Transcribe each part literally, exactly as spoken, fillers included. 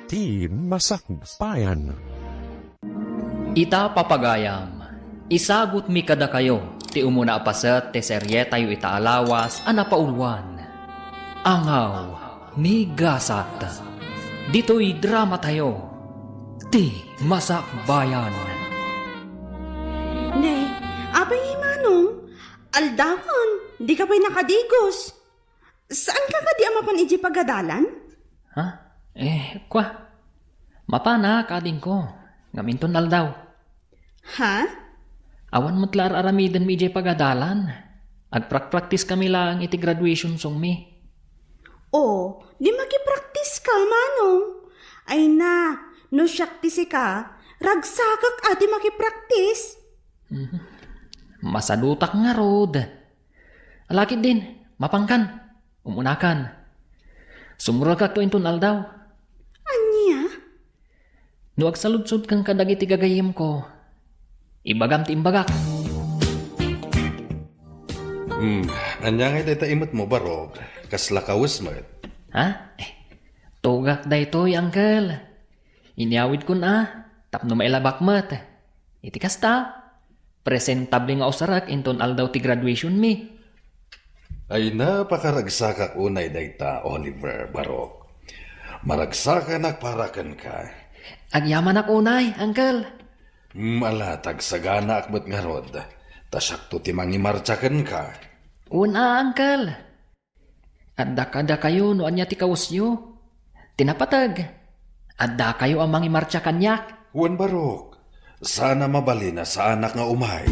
ti masakbayan. Ita, papagayam, isagutmi kadakayo ti umuna a paset ti serietayo ita a lawas a napauluan, Angaw ni Gasat. Ditoy dramatayo, ti masakbayan. Ne, apay ni Manong? Aldawan, di ka pay nakadigos. Saan ka kadi a mapan idiay pagadalan? Ha? Eh, kwa. Mapanak, adingko. Ngem inton aldaw. Ha? Awan met la ar-aramidenmi idiay pagadalan. Agprakpraktiskami laeng iti graduation songmi. O, di makipraktis ka, Manong. Ay na, no siak ti sika, ragsakak a ti makipraktis. Mhm. Masadutak ngarud. Alakid din, mapankan. Umunakan. Sumuragkakto inton aldaw. Ania? No agsaludsodkan kadagiti gagayyemko, ibagam ti imbagak. Hmm, ania ngay dayta imetmo, Barok? Kasla kawes met? Ha? Eh, tugak daytoy, Uncle. Inyawidkon a, tapno mailabak met. Iti kasta, presentable nga usarek inton aldaw ti graduationmi. Ay, napakaragsakak unay dayta, Oliver, Barok. Maragsakanak para kenka. Agyamanak unay, Uncle. Hmm, ala, ta agsaganaak met ngarud. Ta siakto ti mangimartsa kenka. Wen a, Uncle. Adda kadakayo no ania ti kawesyo. Ti napateg, addakayo a mangimartsa kaniak. Wen, Barok, saan a mabalin a saanak nga umay.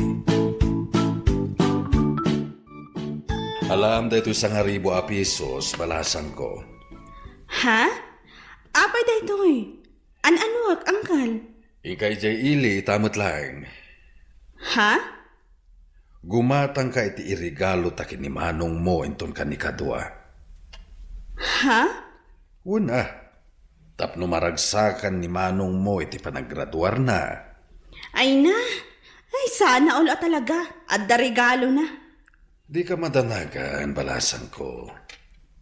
Alam daytoy sangaribu a pisos, balasangko. Ha? Apay daytoy? An-anuak, Uncle? Inka idiay ili, ita met laeng. Ha? Gumatangka iti iregalo ta ken ni manongmo inton kanikadua. Ha? Wen a, tapno maragsakan ni manongmo iti panagraduarna. Ay na, ay sana all a talaga, adda regalona. Dika madanagan, balasangko.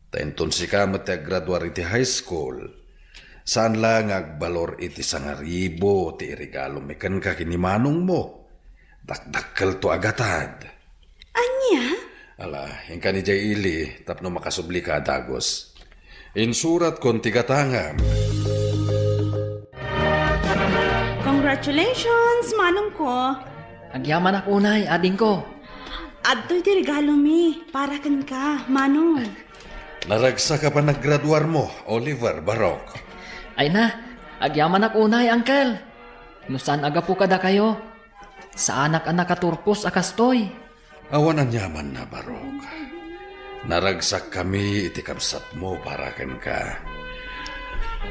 Ta inton sika met ti aggraduar iti high school, saan la nga agbalor iti sangaribu ti iregalomi kenka ken ni manongmo. Dakdakkelto a gatad. Ania? Ala, inkan idiay ili tapno makasublika a dagus. Insuratkon ti gatangam. Congratulations, manongko. Agyamanak unay, adingko. Adtoy ti regalomi para kenka, manong. Naragsak a panagraduarmo, Oliver, Barok. Ay na, agyamanak unay, Uncle. No saan a gapu kadakayo, saanak a nakaturpos a kastoy. Awan aniamanna, Barok. Naragsakkami iti kabsatmo para kenka.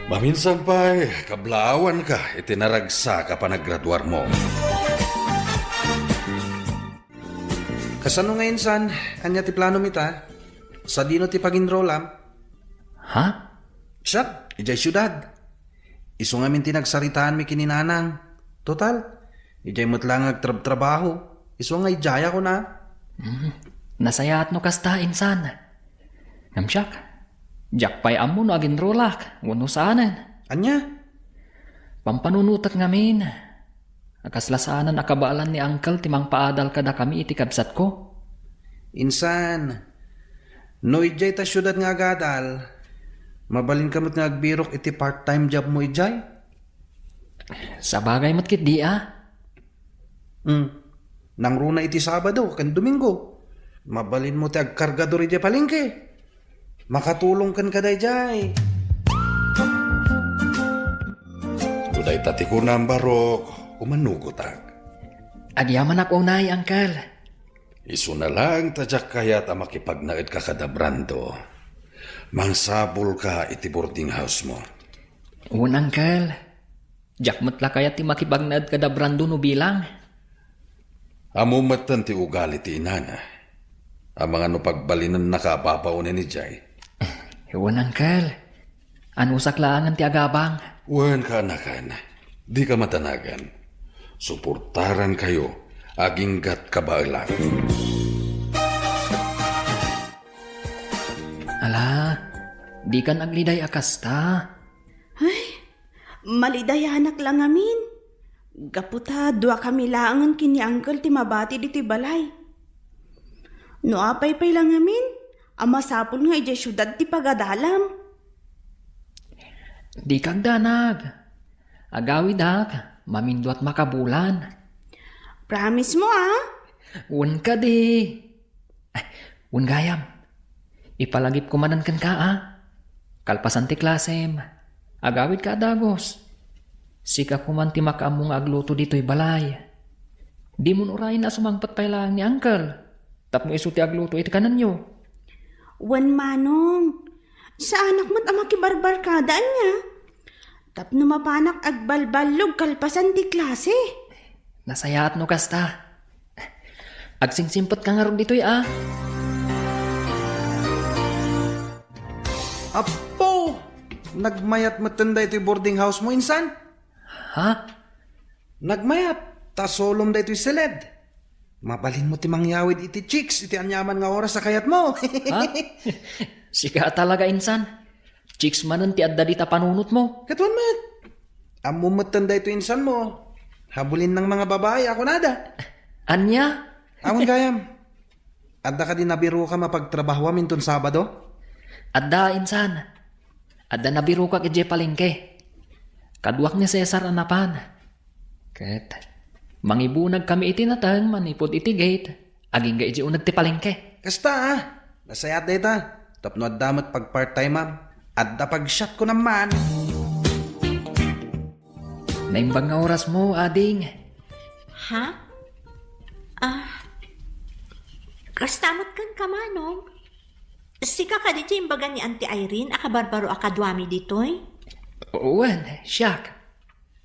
Maminsan pay, kablaawanka iti naragsak a panagraduarmo. Kasano nga insan? Ania ti planom ita? Sadino ti pag-enrollam? Ha? Siak, idiay siudad. Isu ngamin ti nagsaritaanmi ken ni nanang. Total, idiay met la nga agtrabtrabaho. Isu nga idiay a kuna. Hmm. Nasayaat no kasta, insan. Ngem siak, diak pay ammo no aginrolak wenno saanen. Ania? Pampanunotek ngamin. A kasla saanen a kabaelan ni Uncle ti mangpaadal kadakami iti kabsatko. Insan, no idiay ta siudad nga agadal, mabalinka met nga agbirok iti part-time jobmo idiay. Sabagay met ketdi a. Hmm. Nangruna iti Sabado ken Domingo. Mabalinmo ti agkargador idiay palengke. Makatulong kenka daydiay. No dayta ti kunam, Barok, umanugotak. Agyamanak unay, Uncle. Isuna laeng ta diak kayat a makipagnaedka kada Brando. Mangsapulka iti boarding house-mo. Wen, Uncle. Diak met la kayat ti makipagnaed kada Brando no bilang. Ammom metten ti ugali ti inana. Amangan no pagbalinennaka a papaonen idiay. Wen, Uncle. Anusak laengen ti agabang. Wen, kaanakan. Dika madanagan. Suportarankayo aginggat kabaelan. Ala, dikan agliday a kasta. Ay, Malidayanak la ngamin. Gapu ta duakami laengen ken ni Uncle ti mabati ditoy balay. No apay pay la ngamin, a masapul nga idiay siudad ti pagadalam. Dika agdanag. Agawidak, maminduat makabulan. Promise mo, ah? Wen kadi. Ay, wen gayam. Ipalagipko manen kenka, a. Kalpasan ti klasem, agawidka a dagus. Sika koman ti makaammo nga agluto ditoy balay. Dimon urayen a sumangpet pay laeng ni Uncle tapno isu ti agluto iti kanenyo. Wen, Manong. Saanak met a makibarbarkada ania. Tapno mapanak agbalballog kalpasan ti klase. Nasayaat no kasta. Agsingsimpet ka ngarud ditoy, a. Apo! Nagmayat metten daytoy boarding house mo, insan? Ha? Nagmayat, ta sulom daytoy siled. Mabalinmo ti mangyawid iti chicks iti aniaman nga oras a kayatmo. Ha? Sika talaga, insan. Chicks manen ti adda dita panunotmo. Katuan met. Ammom metten daytoy insanmo. Habulinnang mga babae a kunada. Ania? Awan gayam. Adda kadi nabirokam a pagtrabahoam inton Sabado? Adda, insan. Adda nabirokak idiay palengke. Kaduak ni Cesar a napan. Ket mangibunagkami iti nateng manipud iti gate, agingga idiay uneg ti palengke. Kasta, a. Nasayaat dayta. Tapno adda met pagpart-timeam. Adda pagsiatko naman. Naimbag nga orasmo, ading. Ha? Ah, kasta met kenka, Manong? Sika kadi ti imbaga ni Auntie Irene a kabarbaro a kaduami ditoy? Wen, siak.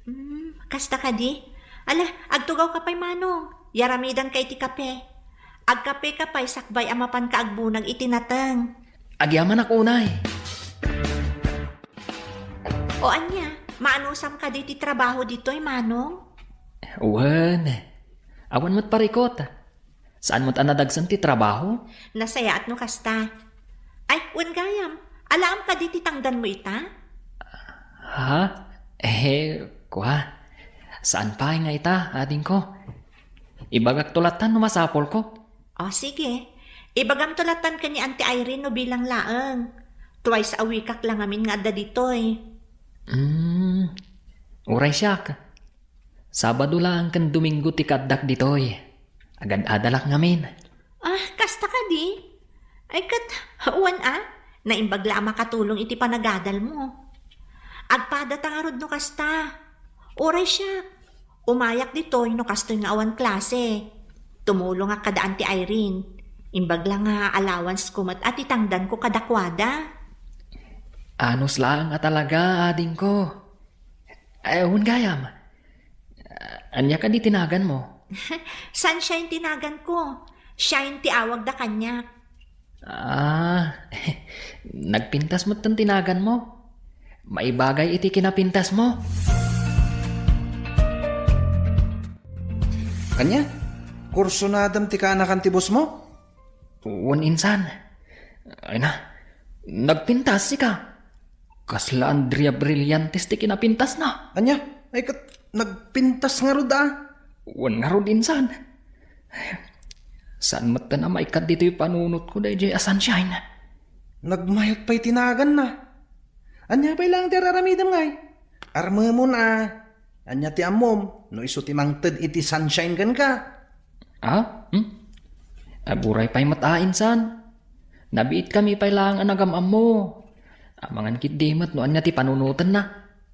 Hmm, kasta kadi? Ala, agtugawka pay, Manong. Yaramidanka iti kape. Agkapeka pay sakbay a mapanka agbunag iti nateng. Agyamanak unay. O ania, maanusam kadi ti trabaho ditoy, Manong? Wen, awan met parikot. Saan met a nadagsen ti trabaho? Nasayaat no kasta. Ay, wen gayam, alaam kadi ti tangdanmo ita? Ha? Eh, kua. Saan pay nga ita, adingko? Ibagakto lattan no masapulko. O, sige. Ibagamto lattan ken ni Auntie Irene no bilang laeng. Twice a week-ak la ngamin nga adda ditoy. Hmm. Uray siak. Sabado laeng ken Domingo ti kaaddak ditoy. Agad-adalak ngamin. Ah, kasta kadi? Ay, ket, wen a, naimbag la a makatulong iti panagadalmo. Agpadata ngarud no kasta. Uray siak. Umayak ditoy no kastoy nga awan klase. Tumulongak kada Auntie Irene. Imbag la nga allowance ko met a ti tangdanko kadakuada. Anus laeng a talaga, adingko. Eh, wen gayam. Ania kadi ti naganmo? Sunshine ti naganko. Shine ti awagda kaniak. Ah, nagpintas metten ti naganmo. Maibagay iti kinapintasmo. Ania? Kursunadam ti kaanakan ti bossmo? Wen, insan. Ay na, nagpintas sika. Kasla Andrea Brillantes ti kinapintasna. Ania? Ay ket, nagpintas ngarud a. Wen ngarud, insan. Saan metten a maikkat ditoy panunotko daydiay a Sunshine? Nagmayat pay ti naganna. Ania pay laeng ti ar-aramidem ngay? Armemon a. Ania ti ammom no isu ti mangted iti Sunshine kenka? Ah? Hmm? Aguray pay met a, insan. Nabiitkami pay laeng a nagam-ammo. Amangan ketdi met no ania ti panunotenna.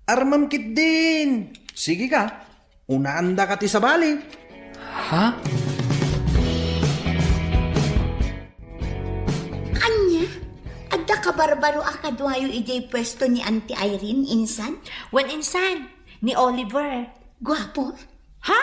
Armem ketdin. Sige ka. Unaandaka ti sabali. Ha? Ania? Adda kabarbaro a kaduayo idiay puesto ni Auntie Irene, insan? Wen, insan, ni Oliver. Guapo? Ha?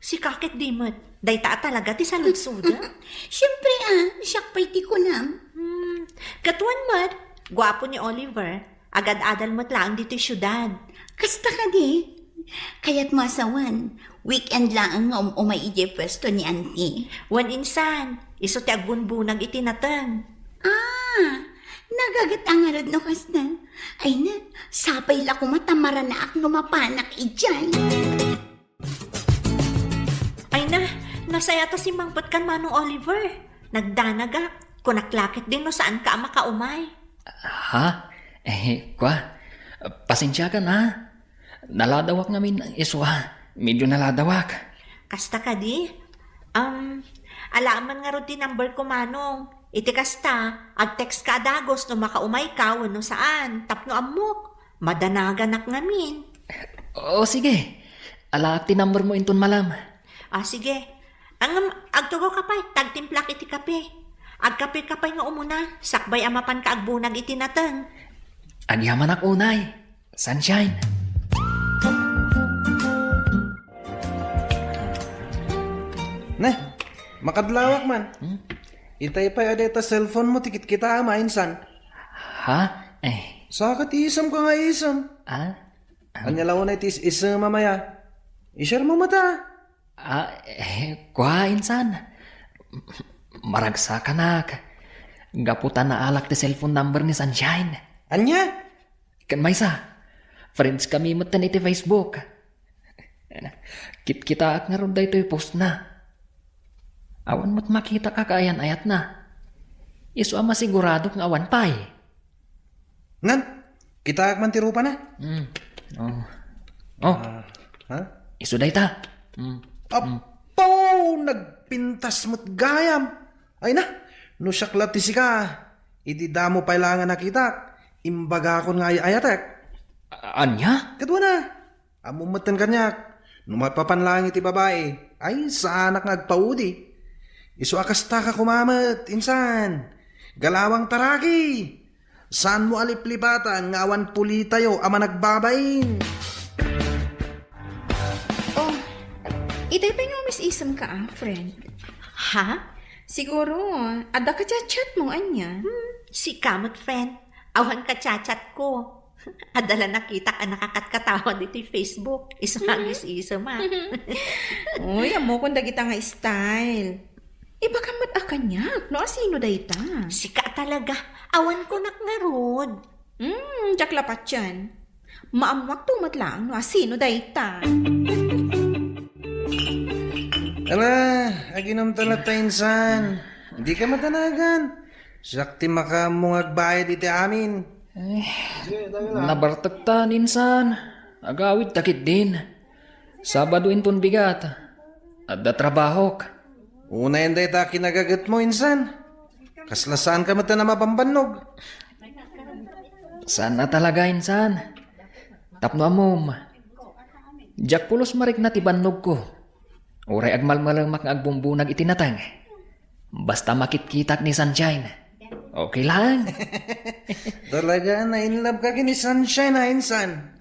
Sika ketdi met. Dayta a talaga ti saludsodem? Siempre a, siak pay ti kunam. Hmm, ket wen met, guapo ni Oliver. Agad-adal met laeng ditoy siudad. Kasta kadi? Kayatmo a sawen, weekend laeng nga um-umay idiay puesto ni Auntie. Wen, insan, isu ti agbunbunag iti nateng. Ah, Nagaget a ngarud no kasta. Ay na, sapay la koma ta maranaak no mapanak idiay. Ay na, nasayat a simmangpet kan Manong Oliver. Nagdanagak. Kunak la ketdin no saanka a makaumay. Ha? Eh, kwa? Pasensiakan, ha? Naladawak ngamin, isua. Medyo naladawak. Kasta kadi? Um, alaem man ngarud ti number ko, Manong. Iti kasta, agtext ka a dagus no makaumay ka wenno saan, tapno ammok. Madanaganak ngamin. O, sige. Alaak ti number mo inton malem. Ah, sige. Ngem, agtugaw ka pay, ta agtimplak iti kape. Agkape ka pay nga umuna, sakbay a mapanka agbunag iti nateng. Agyamanak unay, Sunshine. Ne, makadlawak man. Hmm? Itay pay a dayta cellphone mo ti kitkitaem a insan. Ha? Eh. Saka ti isemka nga isem. Ah? Ania la unay ti is-isem a maya? I-share mo met a. Ah, eh, kua, insan. Maragsakanak. Gapu ta naalak ti cellphone number ni Sunshine. Ania? Ken maysa, friends kami metten iti Facebook. Kitkitaak ngarud daytoy postna. Awan met makitak a kaayan-ayatna. Isu a masiguradok nga awan pay. Nan, kitaak man ti rupana. Mm. Oh. Oh. Ah, ha? Isu dayta. Mm. Apo, nagpintas met gayam. Ay na, no siak la ti sika, idi damo pay la nga nakitak, imbagakon nga ay-ayatek. A-, ania? Ket wana, ammom metten kaniak, no maipapan laeng iti babai, ay saanak nga agpaudi. Isu a kasta ka koma met, insan. Galawang taraki! Saanmo a liplipatan nga awan pulitayo a managbabain? Oh, itay pay nga umis-isemka a, friend. Ha? Siguro, adda ka chat-chat mo, ania? Hmm, sika met, friend. Awan ka chat-chat ko. Adda la nakitak a nakakatkatawan iti Facebook. Isu nga Mhm. umis-isem a. Uy, ammokon dagita nga style. Ibagam met a kaniak, no asino dayta? Sika talaga. Awan kunak ngarud. Hmm, diak la patien. Maammuakto met laeng no asino dayta. Ala, aginom ta latta, insan. Dika madanagan. Siak ti makaammo nga agbayad iti amin. Eh, nabartektan, insan. Agawid ta ketdin. Sabado inton bigat. Adda trabahok. Unayen dayta kinagaget mo, insan. Kasla saanka met a mabambannog. Saan a talaga, insan. Tapno ammom, diak pulos marikna ti bannogko. Uray agmalmalemak nga agbumbunag iti nateng. Basta makitkitak ni Sunshine. Okay lang. Talaga, na-in love ka ken ni Sunshine, ha, insan?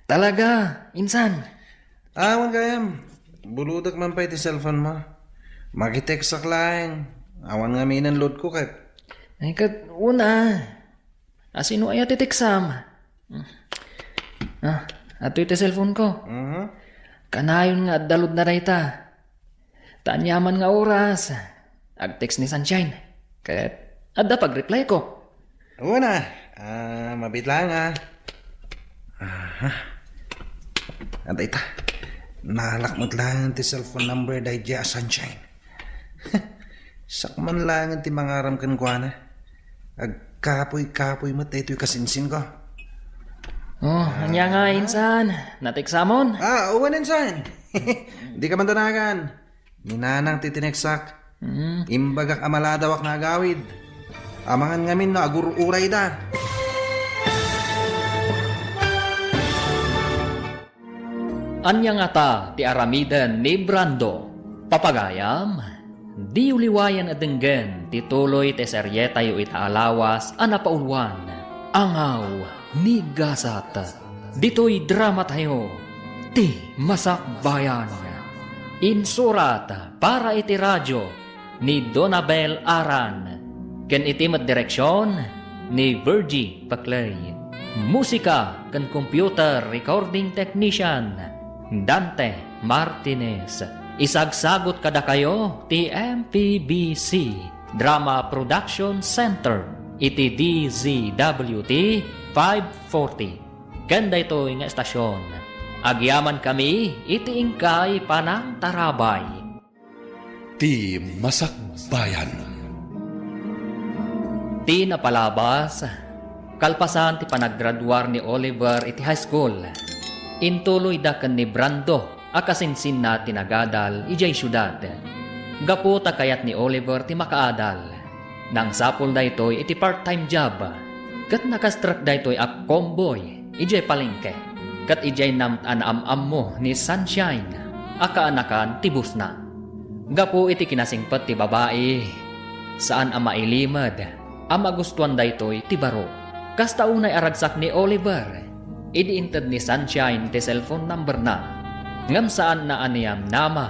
Talaga, insan. Awan gayam. Bulodek man pay ti cellphone mo. Makitekstak laeng. Awan ngamin load ko ket. Ay, ket una. Asino aya ti teksam? Ah, adtoy ti cellphone ko. Mhm. Kanayon nga adda load na dayta. Ta aniaman nga oras, agtext ni Sunshine. Ket adda pagreply ko. Una, ah, mabit lang, ah. Aha. Adda ita. Naalak met lang ti cellphone number daydiay a Sunshine. Sakman lang ti mangaram kenkuana. Agkapuy-kapuy met daytoy kasinsin ko. Oh, ania nga, insan? Nateksamon? Ah, uwan, insan. Di ka man danagan. Ni nanang ti tineksak. Hmm. Imbagak a maladawak nga agawid. Amangan ngamin no agur-uray da. Ania ngata ti aramiden ni Brando? Papagayam, diyo liwayan a denggen ti tuloy ti serietayo ita a lawas a napauluan, Angaw ni Gasat. Ditoy dramatayo, Ti Masakbayan. Insurat para iti radio ni Donabel Aran, ken iti met direksion ni Virgie Paclay. Musika ken computer recording technician, Dante Martinez. Isagsagut kadakayo ti M P B C Drama Production Center. iti D Z W T five forty. Ken daytoy nga estasion, agyamankami iti inkay panangtarabay. Ti Masakbayan. Ti napalabas, kalpasan ti panaggraduar ni Oliver iti high school, intuloyda ken ni Brando a kasinsinna ti nagadal idiay siudad. Gapu ta kayat ni Oliver ti makaadal, nangsapul daytoy iti part-time job, ket nakastrek daytoy a convoy idiay palengke, ket idiay namnam a naam-ammo ni Sunshine a kaanakan ti bossna. Gapu iti kinasingpet ti babai, saan a mailimed a magustuan daytoy ti baro. Kasta unay a ragsak ni Oliver idi inted ni Sunshine ti cellphone numberna, ngem saanna a niyamnama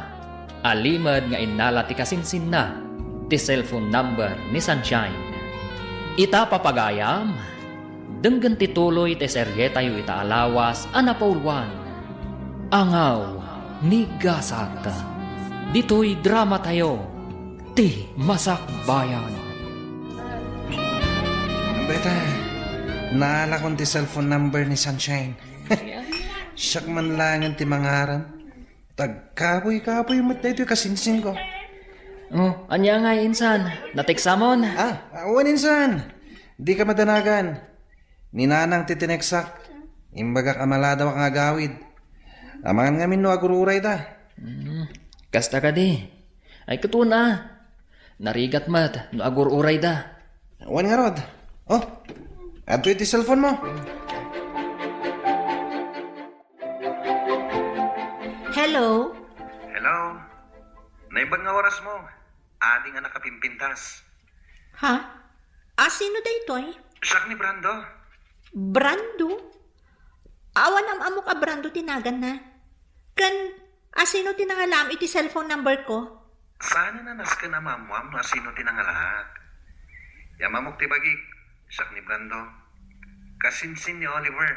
a limed nga innala ti kasinsinna ti cellphone number ni Sunshine. Ita, papagayam, denggen ti tuloy ti serietayo ita a lawas a napauluan, Angaw ni Gasat. Ditoy dramatayo, Ti Masakbayan. Beta, naalakon ti cellphone number ni Sunshine. Siak man laengen ti mangaram. Tagkapuy-kapuy met daytoy kasinsinko. Oh, ania ngay, insan? Nateksamon? Ah, ah, wen, insan. Dika madanagan. Ni Nanang ti tineksak. Imbagak a maladawak nga agawid. Amangan ngamin no agur-urayda. Hmm, kasta kadi. Ay, ket wen a. Narigat met no agur-urayda. Wen ngarud. Oh, adtoy ti cellphone mo. Hello? Hello? Naimbag nga oras mo. Adi nga nakapimpintas. Ha? A, sino daytoy? Siak ni Brando. Brando? Awan am-ammok a Brando ti naganna. Ken, a, sino ti nangalaam iti cellphone number ko? Saan a nasken a maammoam no a sino ti nangalaak. Yam-amok ti bagik, siak ni Brando. Kasinsin ni Oliver.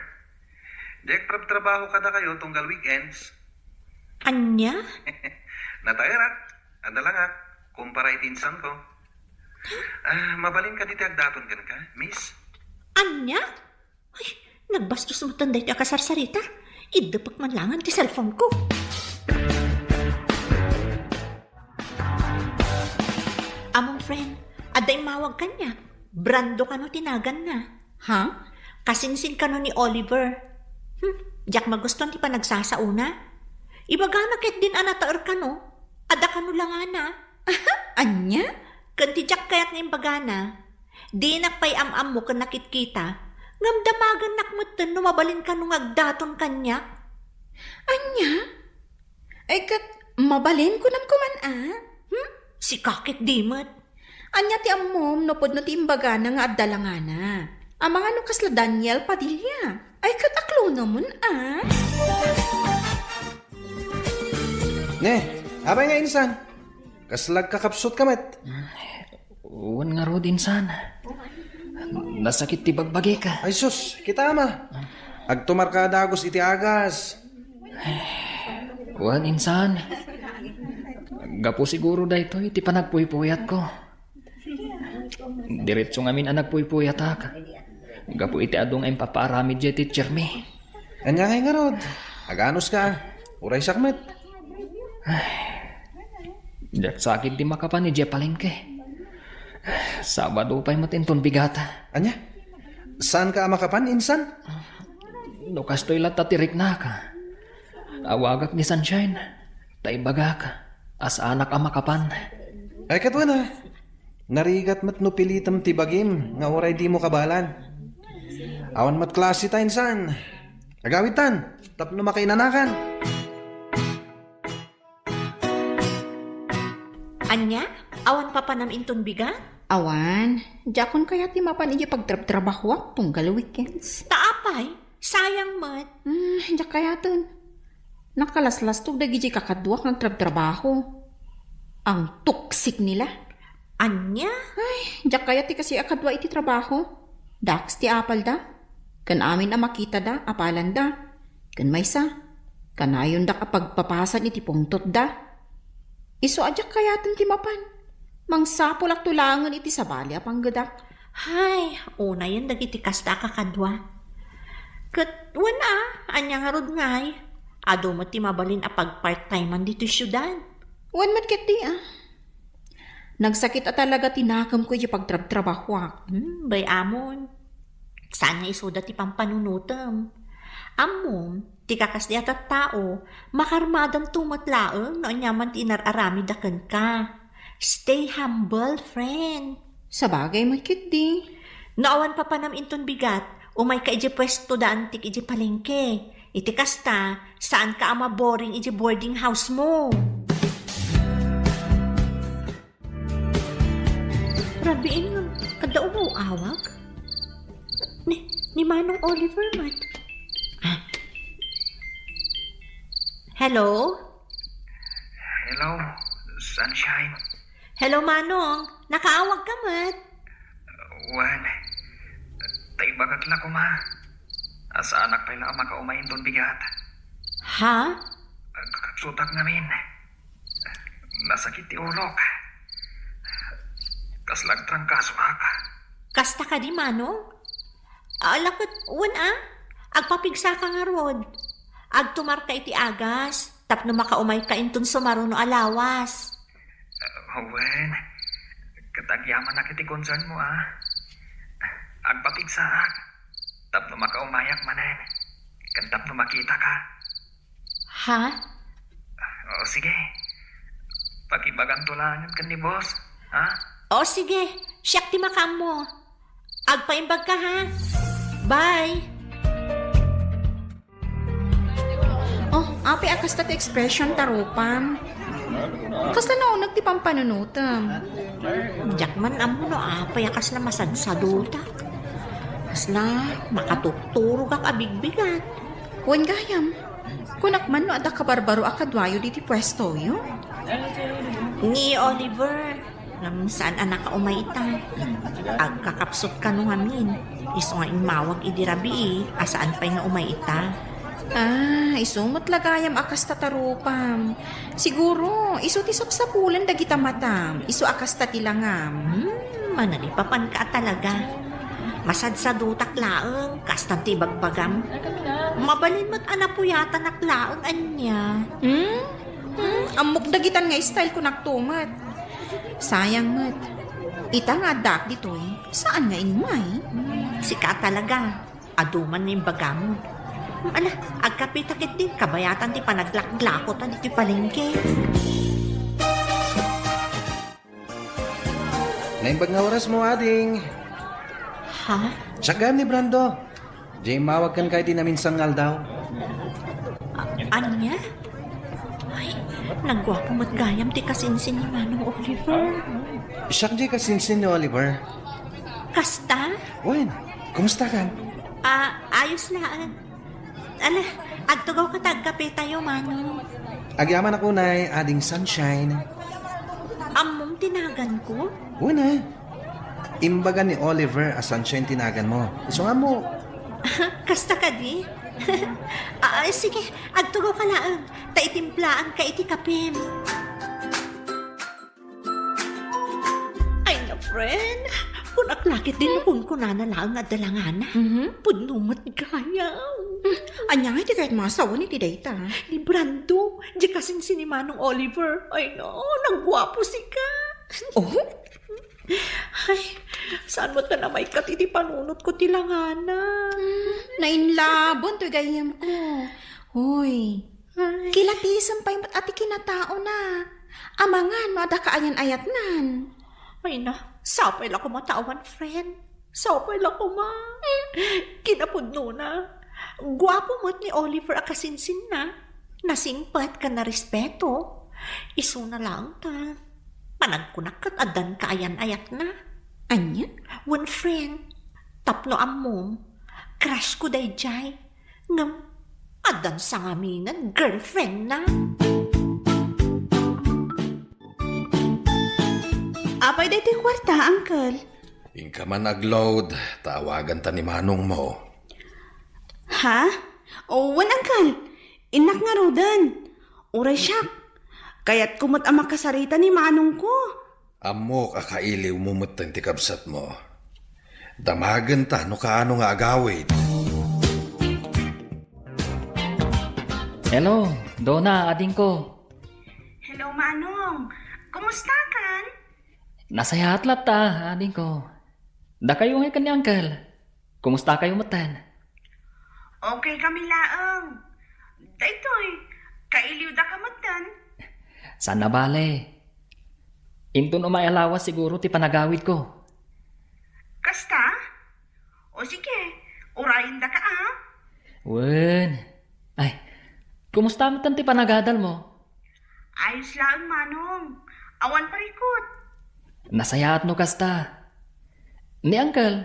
Diak trabtrabaho kadakayo tunggal weekends. Ania? Nataerak, adda langak, kumpara iti insanko. Ah, mabalin kadi ti agdaton kenka, miss? Ania? Ay, nagbastos metten daytoy a kasarsarita. Iddepek man laengen ti cellphone ko. Among friend, adda immawag kaniak. Brando kano ti naganna. Ha? Kasinsin kano ni Oliver. Hmm, diak magustuan ti panagsasaona. Ibagana ketdin a nataer kano. Adda kano langana. Ania? Ken ti diak kayat nga imbagana, dinak pay am-ammo ken nakitkita, ngem damagennak metten no mabalin kano nga agdaton kaniak. Ania? Ay, ket mabalin kunam koman a? Hmm? Sika ket di met. Ania ti ammom no pudno ti imbagana nga adda langana? Amangan no kasla Daniel Padilla. Ay, ket aklonamen a? Ne, apay nga insan? Kasla agkakapsutka met? Wen ngarud, insan. Nasakit ti bagbagik. Ay sus, kita ama. Agtumarka a dagus iti agas. Wen, insan. Gapu siguro daytoy ti panagpuypuyatko. Diretso ngamin a nagpuypuyatak. Gapu iti adu nga impapaaramid diay teachermi. Ania ngay ngarud? Aganuska. Uray sakmet. Diak sakit ti makapan idiay palengke. Sabado pay met inton bigat. Ania? Saanka a makapan, insan? No kastoy latta ti riknak, awagak ni Sunshine, ta ibagak a saanak a makapan. Ay, ket wen a. Narigat met no pilitem ti bagim nga uray dimo kabaelan. Awan met klase ta, insan. Agawidtan tapno makainanakan. Ania? Awan papanam inton bigat? Awan. Diakon kayat ti mapan idiay pagtrabtrabahoak tunggal weekends. Ta apay? Sayang met. Hmm, diak kayaten. Nakalaslastog dagiti kakaduak nga agtrabtrabaho. Ang toxic nila. Ania? Ay, diak kayat ti kastoy a kadua iti trabaho. Daks ti apalda. Ken amin a makitada, apalanda. Ken maysa, kanayondak a pagpapasan iti pungtotda. Isu a diak kayaten ti mapan. Mangsapulakto laengen iti sabali a panggedak. Hay, unayen dagiti kasta a kakadua. Ket wen a, ania ngarud ngay? Adu met ti mabalin a pagpart-timean ditoy siudad. Wen met ketdi a. Nagsakit a talaga ti nakemko iti pagtrabtrabahoak. Hmm, bay amon. Saan nga isuda ti pampanunotem? Ammom, ti kakasdi a tattao, makarmadanto met laeng no aniaman ti inar-aramidda kenka. Stay humble, friend. Sabagay met ketdi. No awan papanam inton bigat, umayka iti puesto da antik iti palengke. Iti kasta, saanka a maboring iti boarding house mo. Rabiin nga, adda umaw-awag? Ni, ni Manong Oliver man. Ah. Hello? Hello, Sunshine. Hello, Manong. Nakaawag ka met? Wen, ta ibagak la koma. Saanak pay la a makaumay inton bigat. Ha? Kakabsutak ngamin. Nasakit ti ulok. Kasla agtrangkasoak. Kasta kadi, Manong? Ala ket, wen a, agpapigsaka ngarud. Agtumarka iti agas, tapno makaumayka inton sumaruno a lawas. Wen, ket agyamanak iti concern mo, a. Agpapigsaak, tapno makaumayak manen, ken tapno makitaka. Ha? O, sige. Pakibaganto laengen ken ni boss, ha? O, sige. Siak ti makaammo. Agpaimbagka, ha? Bye! Oh, apay a kasta ti expression, tarupam? Kasla nauneg ti pampanunotem? Diak man ammo no apay a kasla masadsadutak. Kasla makatutturogak a bigbigat. Wen gayam, kunak man no adda kabarbaro a kaduayo diti puestoyo? Ni Oliver, ngem saan a nakaumay ita. Agkakabsut kano ngamin. Isu nga immawag idi rabii a saan pay nga umay ita. Ah, isu met la gayam a kasta, tarupam. Siguro, isu ti sapsapulen dagita matam, isu a kasta ti langam. Hmm, manalipapanka a talaga. Masadsadutak laeng, kastan ti ibagbagam. Mabalin met a napuyatanak laeng ania. Hmm? Hmm? Ammok dagitan nga style ko naktumet. Sayang met. Ita nga addaak ditoy, saan nga immay? Sika talaga. Adu man nga imbagam. Ala, agkapita ketdi, kabayatan ti panaglaklako ta ditoy palengke. Naimbag nga oras mo, ading. Ha? Siak gayam ni Brando. Diay immawag kenka iti naminsan nga aldaw. A-, ania? Ay, nagguapo met gayam ti kasinsin ni Manong Oliver. Siak diay kasinsin ni Oliver. Kasta? Wen, kumustakan? Ah, ayos laeng. Ala, agtugawka ta agkapetayo, Manong. Agyamanak unay, Ading Sunshine. Ammom ti naganko? Wen a. Imbaga ni Oliver a Sunshine ti naganmo. Isu nga ammo. Kasta kadi? Ah, ah, sige, agtugawka laeng. Ta itimplaanka iti kapem. Ay na, friend. Kunak la ketdi no kunkunana laeng nga adda langana. Mhm. Pudno met gayam. Ania nga iti kayat masawen iti dayta? Ni Brando, diay kasinsin ni Manong Oliver. Ay na, nagguapo sika. Oh? Ay, saan met ta namaikkat iti panunotko ti langana? Hmm, nainlabon toy gayyemko. Hoy, Ay. Kilatisem pay met a ti kinataona. Amangan no adda kaayan-ayatnan. Ay na, sapay la koma ta awan friend. Sapay la koma. Kinapudnona, guapo met ni Oliver a kasinsinna. Nasingpet ken narespeto. Isuna laeng ta. Panagkunak ket addan kaayan-ayatna. Ania? Wen friend, tapno ammom, crush ko daydiay. Ngem, addan sangaminen girlfriendna. Apay daytoy kuarta, Uncle? Inka man agload, ta awaganta ni manongmo. Ha? O, wen, Uncle. Innak ngaruden. Uray siak. Kayatko met a makasarita ni manongko. Ammok a kailiwmo metten ti kabsatmo. Damagenta no kaano nga agawid. Hello, Dona, adingko. Hello, Manong. Kumusta kan? Nasayaat latta, adingko. Dakayo ngay ken ni Uncle. Kumusta kayo metten? Okay kami laeng. Daytoy, kailiwda ka metten. Saan a bale. Inton umay a lawas siguro ti panagawidko. Kasta? O sige, urayendaka a. Wen. Ay, kumusta metten ti panagadalmo? Ayos laeng, Manong. Awan parikut. Nasayaat no kasta. Ni Uncle,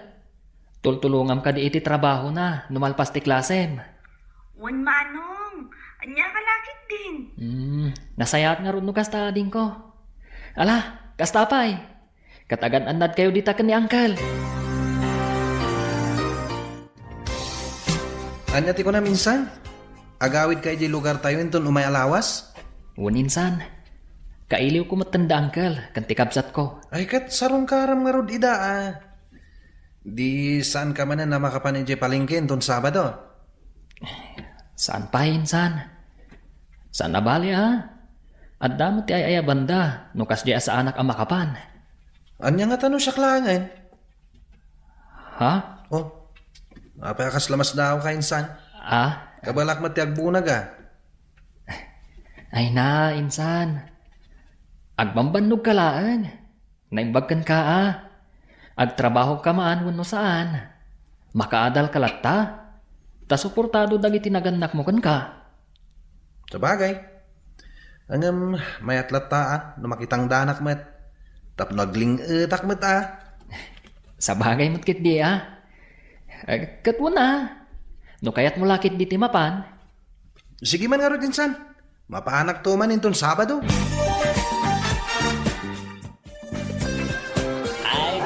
tultulongam kadi iti trabahona no malpas ti klasem? Wen, Manong. Ania ka lakit din? Hmm, nasayaat ngarud no kasta, adingko. Ala, kasta pay. Ket agan-annad kayo dita ken ni Uncle. Ania ti kunam, insan? Agawid ka idiay lugartayo inton umay a lawas? Wen, insan. Kailiwko metten da Uncle ken ti kabsatko. Ay, ket sarungkaram ngarud ida a. Di saan ka manen a makapan idiay palengke inton Sabado? Saan pay, insan. Saan a bale a. Adda met ti ay-ayabanda no kasdiay a saanak a makapan. Ania ngata no siak laengen? Ha? Oh, apay a kasla masdaaw ka, insan? Ah? Kabalak met ti agbunag a. Ay na, insan. Agbambannog ka laeng. Naimbag kenka a. Agtrabaho ka man wenno saan, makaadal ka latta, ta suportado dagiti nagannakmo kenka. Sabagay. Ngem mayat latta a no makitangdanak met tapno agling-etak met a. Sabagay met ketdi a. Eh, ket wen a, no kayatmo la ketdi ti mapan. Sige man ngarud, insan. Mapaanakto man inton Sabado.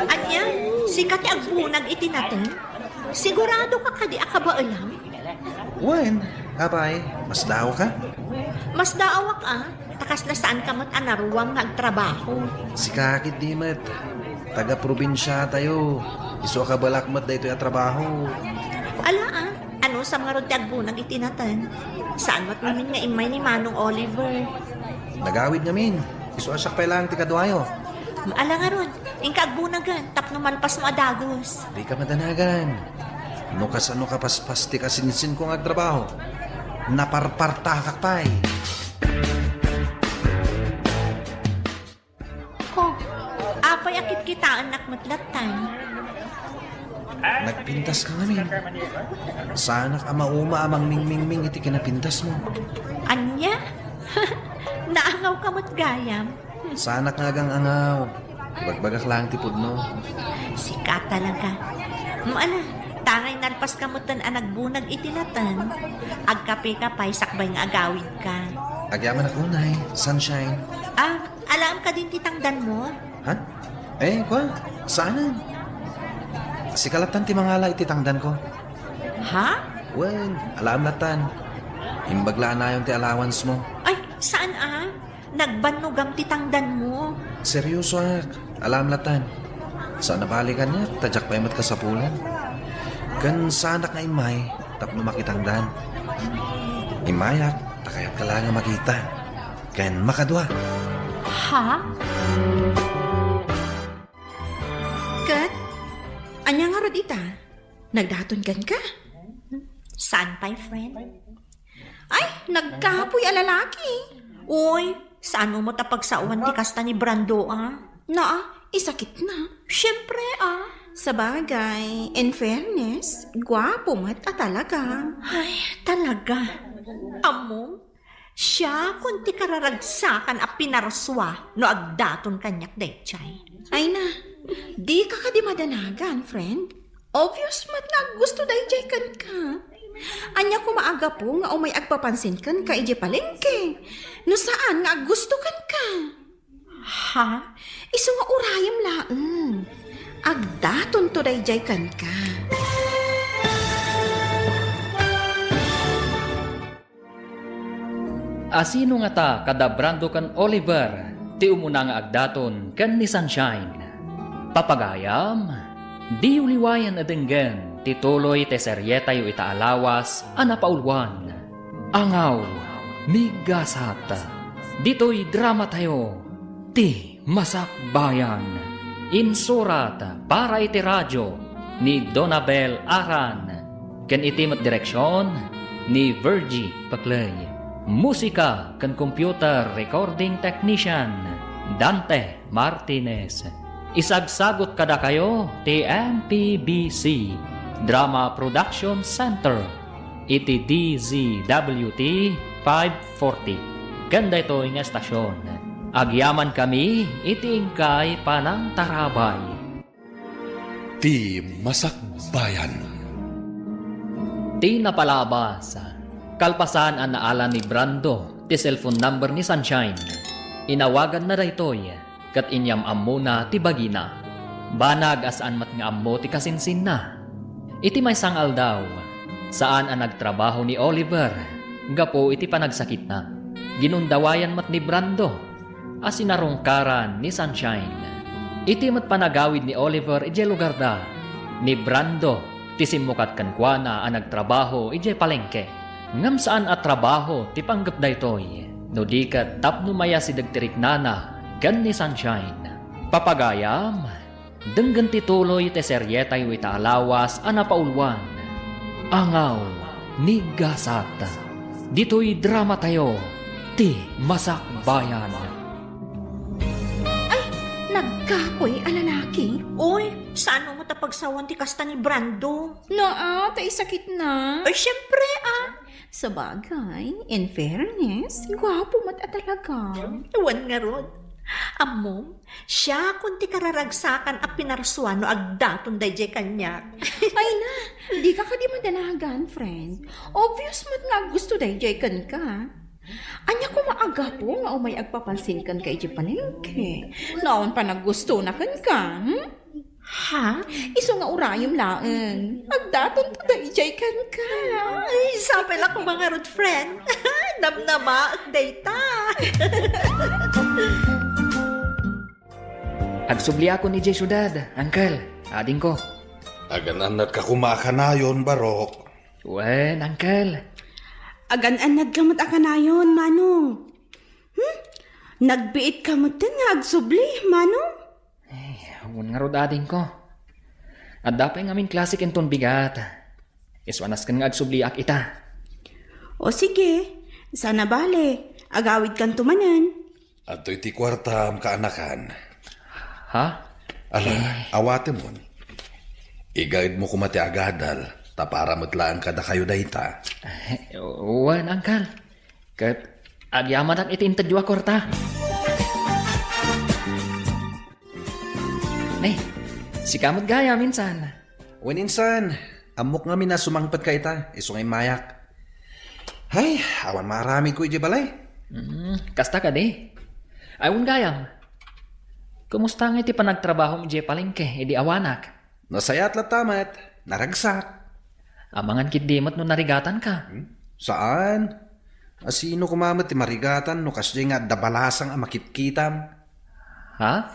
Ania, sika ti agbunag iti nateng? Sigurado ka kadi a kabaelam? Wen, apay, masdaaw ka? Masdaawak a, ta kasla saan ka met a naruam nga agtrabaho. Sika ketdi met, taga-probinsia tayo. Isu a kabalak met daytoy a trabaho. Ala a, anusam ngarud ti agbunag iti nateng? Saan met ngamin nga immay ni Manong Oliver? Nagawid ngamin. Isu a siak pay laeng ti kaduayo. Ala ngarud, inka agbunagen tapno malpasmo a dagus. Dika madanagan. No kasano ka paspas ti kasinsinko nga agtrabaho, naparpartakak pay. Ko, apay a kitkitaennak met lattan? Nagpintas ka ngamin. Saanak a mauma a mangmingmingming iti kinapintasmo. Ania? Naangaw ka met gayam? Saanak nga agang-angaw. Ibagbagak laeng ti pudno. Sika talaga. Maala, tangay nalpas ka metten a nagbunag iti nateng. Agkape ka pay sakbay nga agawid ka. Agyamanak unay, Sunshine. Ah, alaem kadin ti tangdanmo? Ha? Eh, kua, saanen? Sika lattan ti mangala iti tangdanko. Ha? Wen, alaem lattan. Imbag la a nayon ti allowance mo. Ay, saan a? Nagbannogam ti tangdanmo. Seryosoak. Alaem lattan. Saan a bale kaniak, ta diak pay met kasapulan. Ken saanak nga immay tapno makitangdan. Immayak, ta kayatka laeng a makita. Ken makadua. Ha? Ket, ania ngarud ita? Nagdaton kenka? Saan pay, friend? Ay, nagkapoy a lalaki. Uy, saan mo ta pagsawan ti kasta ni Brando, a? Naa, isakit na. Siyempre, a. Sabagay, in fairness, guapo met a talaga. Ay, talaga. Ammom, siakon ti kararagsakan a pinarsua no agdaton kaniak daydiay. Ay na, dika kadi madanagan, friend. Obvious met nga aggusto daydiay kenka. Ania koma a gapu nga umay agpapansin kenka idiay palengke, no saan nga aggusto kenka? Ha? Isu nga urayem laeng. Agdatonto daydiay kenka. Asino ngata kada Brando ken Oliver ti umuna nga agdaton ken ni Sunshine? Papagayam, Diyo liwayan a denggen ti tuloy ti serietayo ita a lawas a napauluan, Angaw ni Gasat. Ditoy dramatayo, ti Masakbayan. Insurat para iti radio ni Donabel Aran, ken iti met direksion ni Virgie Paclay. Musika ken computer recording technician, Dante Martinez. Isagsagut kadakayo ti M P B C Drama Production Center iti D Z W T five forty. Ken daytoy nga estasion, agyamankami iti inkay panangtarabay. Ti Masakbayan. Ti napalabas, kalpasan a naala ni Brando ti cellphone number ni Sunshine, inawaganna daytoy ket inyam-ammona ti bagina. Banag a saan met nga ammo ti kasinsinna. Iti maysa nga aldaw, saan a nagtrabaho ni Oliver gapu iti panagsakitna. Ginundawayan met ni Brando a sinarungkaran ni Sunshine. Iti met panagawid ni Oliver idiay lugarda, ni Brando ti simmukat kenkuana a nagtrabaho idiay palengke. Ngem saan a trabaho ti panggep daytoy, no di ket tapno mayasideg ti riknana ken ni Sunshine. Papagayam, denggen ti tuloy ti serietayo ita a lawas a napauluan, Angaw ni Gasat. Ditoy dramatayo, ti Masakbayan. Ay, nagkapoy a lalaki. Oy, saan mo ta pagsawan ti kasta ni Brando? Naa, ta isakit na. Ay, syempre, ah. Sabagay, in fairness, gwapo met a talaga. Wen ngarud. Ammom, siakon ti kararagsakan a pinarsuan no agdaton daydiay kaniak. Ay na, dika kadi madanagan, friend. Obvious met nga aggusto daydiay kenka. Ania koma a gapu nga umay agpapansin kenka idiay palengke? No awan panaggustona kenka, hmm? Ha? Isu nga urayem laeng. Agdaton to daydiay kenka. Ay, sapay la koma ngarud, friend. Namnamaek dayta. Agsubliakon idiay siudad, uncle, adingko. Agan-annadka koma a kanayon, Barok. Wen, uncle. Agan-annadka met a kanayon, Manong. Hmm? Nagbiitka metten nga agsubli, Manong? Ay, wen ngarud, adingko. Adda pay ngamin klase inton bigat. Isu a nasken nga agsubliak ita. O sige, saan a bale, agawidkanto manen. Adtoy ti kuartam, kaanakan. Ha? Ala, awatemon. Igaedmo koma ti agadal, ta para met laeng kadakayo dayta. Wen, uncle. Ket agyamanak iti intedyo a kuarta. Ne, sika met gayam insan. Wen insan, ammok ngamin a sumangpetka ita, isu nga immayak. Hay, awan maaramidko idiay balay. Hmm, kasta kadi? Ay, wen gayam. Kumusta ngay ti panagtrabahom idiay palengke idi awanak? Nasayaat latta met, naragsak. Amangan ketdi met no narigatanka. Hmm? Saan? Asino koma met ti marigatan no kasdiay nga adda balasang a makitkitam? Ha?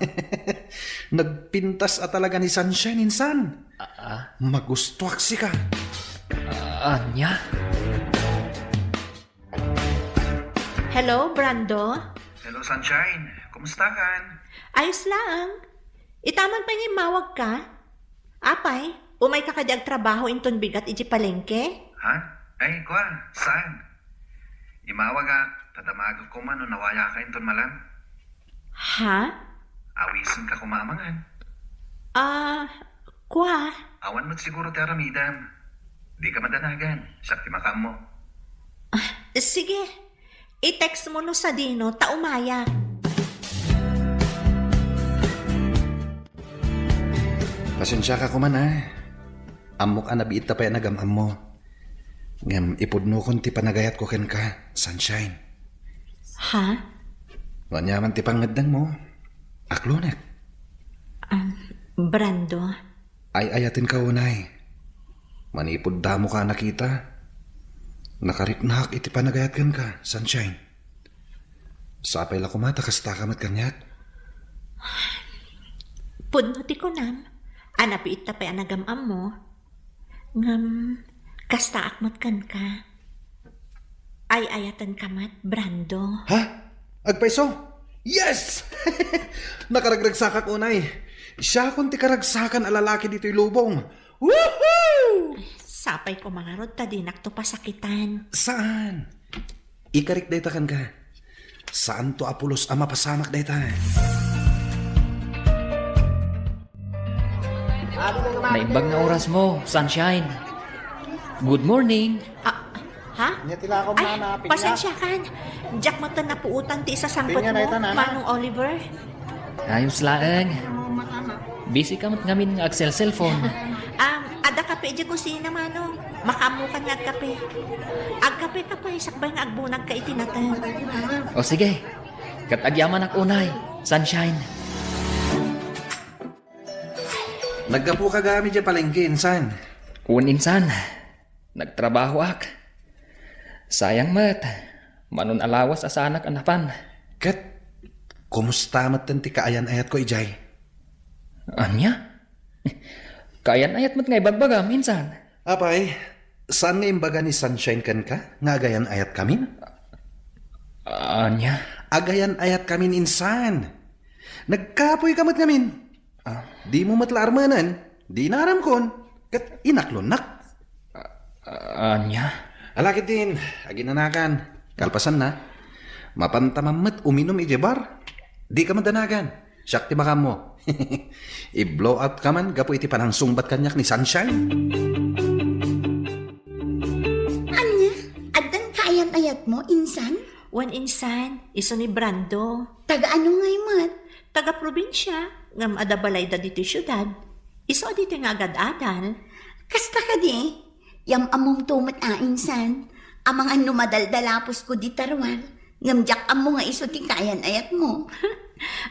Nagpintas a talaga ni Sunshine insan. Ah, ah. Magustuak sika. Ah, ania? Hello, Brando? Hello, Sunshine. Kumusta kan? Ayos laeng. Ita man pay nga immawagka? Apay, umayka kadi agtrabaho inton bigat idiay palengke? Ha? Ay, kua, saan? Imawagak, ta damagek koma no nawayaka inton malam. Ha? Awisenka koma amangan. Ah, kua? Awan met siguro ti aramidem. Dika madanagan, siak ti makaammo. Ah, sige. I-text mo no sadino, ta umayak. Pasensiaka koma, a. Ammok a nabiitta pay a nagam-ammo. Ngem ipudnokon ti panagayatko kenka, Sunshine. Ha? No aniaman ti pangngeddengmo, aklonek. Ah, Brando. Ay-ayatenka unay. Manipud damoka a nakita, nakariknaak iti panagayat kenka, Sunshine. Sapay la koma ta kastaka met kaniak. Pudno ti kunam, Anabiit ta pay a nagam-ammo. Ngem, kastaak met kenka. Ay-ayatenka met, Brando. Ha? Agpayso? Yes! Nakaragragsakak unay. Siakon ti karagsakan a lalaki ditoy lubong. Woohoo! Sapay koma ngarud ta dinakto pasakitan. Saan? Ikarik dayta kenka. Saanto a pulos a mapasamak dayta. Naimbag nga orasmo, Sunshine. Good morning. Ah, ha? Nia ti lako, Ay, mana, pinya. Pasensiakan. Diak met napuotan ti isasangpetmo, Pinya na ita, nana. Manong Oliver. Ayos laeng. Busy ka met ngamin nga agselselpon. Um, adda kape idiay kusina, Manong. Makaammokan nga agkape. Agkape ka pay, sakbay nga agbunagka iti nateng. O sige. Ket agyamanak unay, Sunshine. Naggapuka gayam idiay palengke, insan? Wen, insan. Nagtrabahoak. Sayang met, mano a lawas a saanak a napan. Ket, kumusta metten ti kaayan-ayatko idiay? Ania? Kaayan-ayat met nga ibagbagam, insan? Apay, saan nga imbaga ni Sunshine kenka nga agayan-ayatkamin? Ania? Agayan-ayatkamin, insan. Nagkapoyka met ngamin. Ah. Dimo met la armenen, di inaramkon, ket inaklonnak. Ah, ania? Ala ketdin, aginanakan. Kalpasanna, mapantaman met uminum idiay bar. Dika madanagan. Siak ti makaammo. I-blow out ka man gapu iti panangsungbat kaniak ni Sunshine. Ania? Addan kaayan-ayatmo, insan? Wen, insan, isu ni Brando. Taga ano ngay met? Taga probinsia, ngem adda balayda ditoy siudad. Isu a ditoy nga agad-adal. Kasta kadi? Yam-ammomto met a, insan. Amangan no madaldalaposko dita ruar, ngem diak ammo nga isu ti kaayan-ayatmo.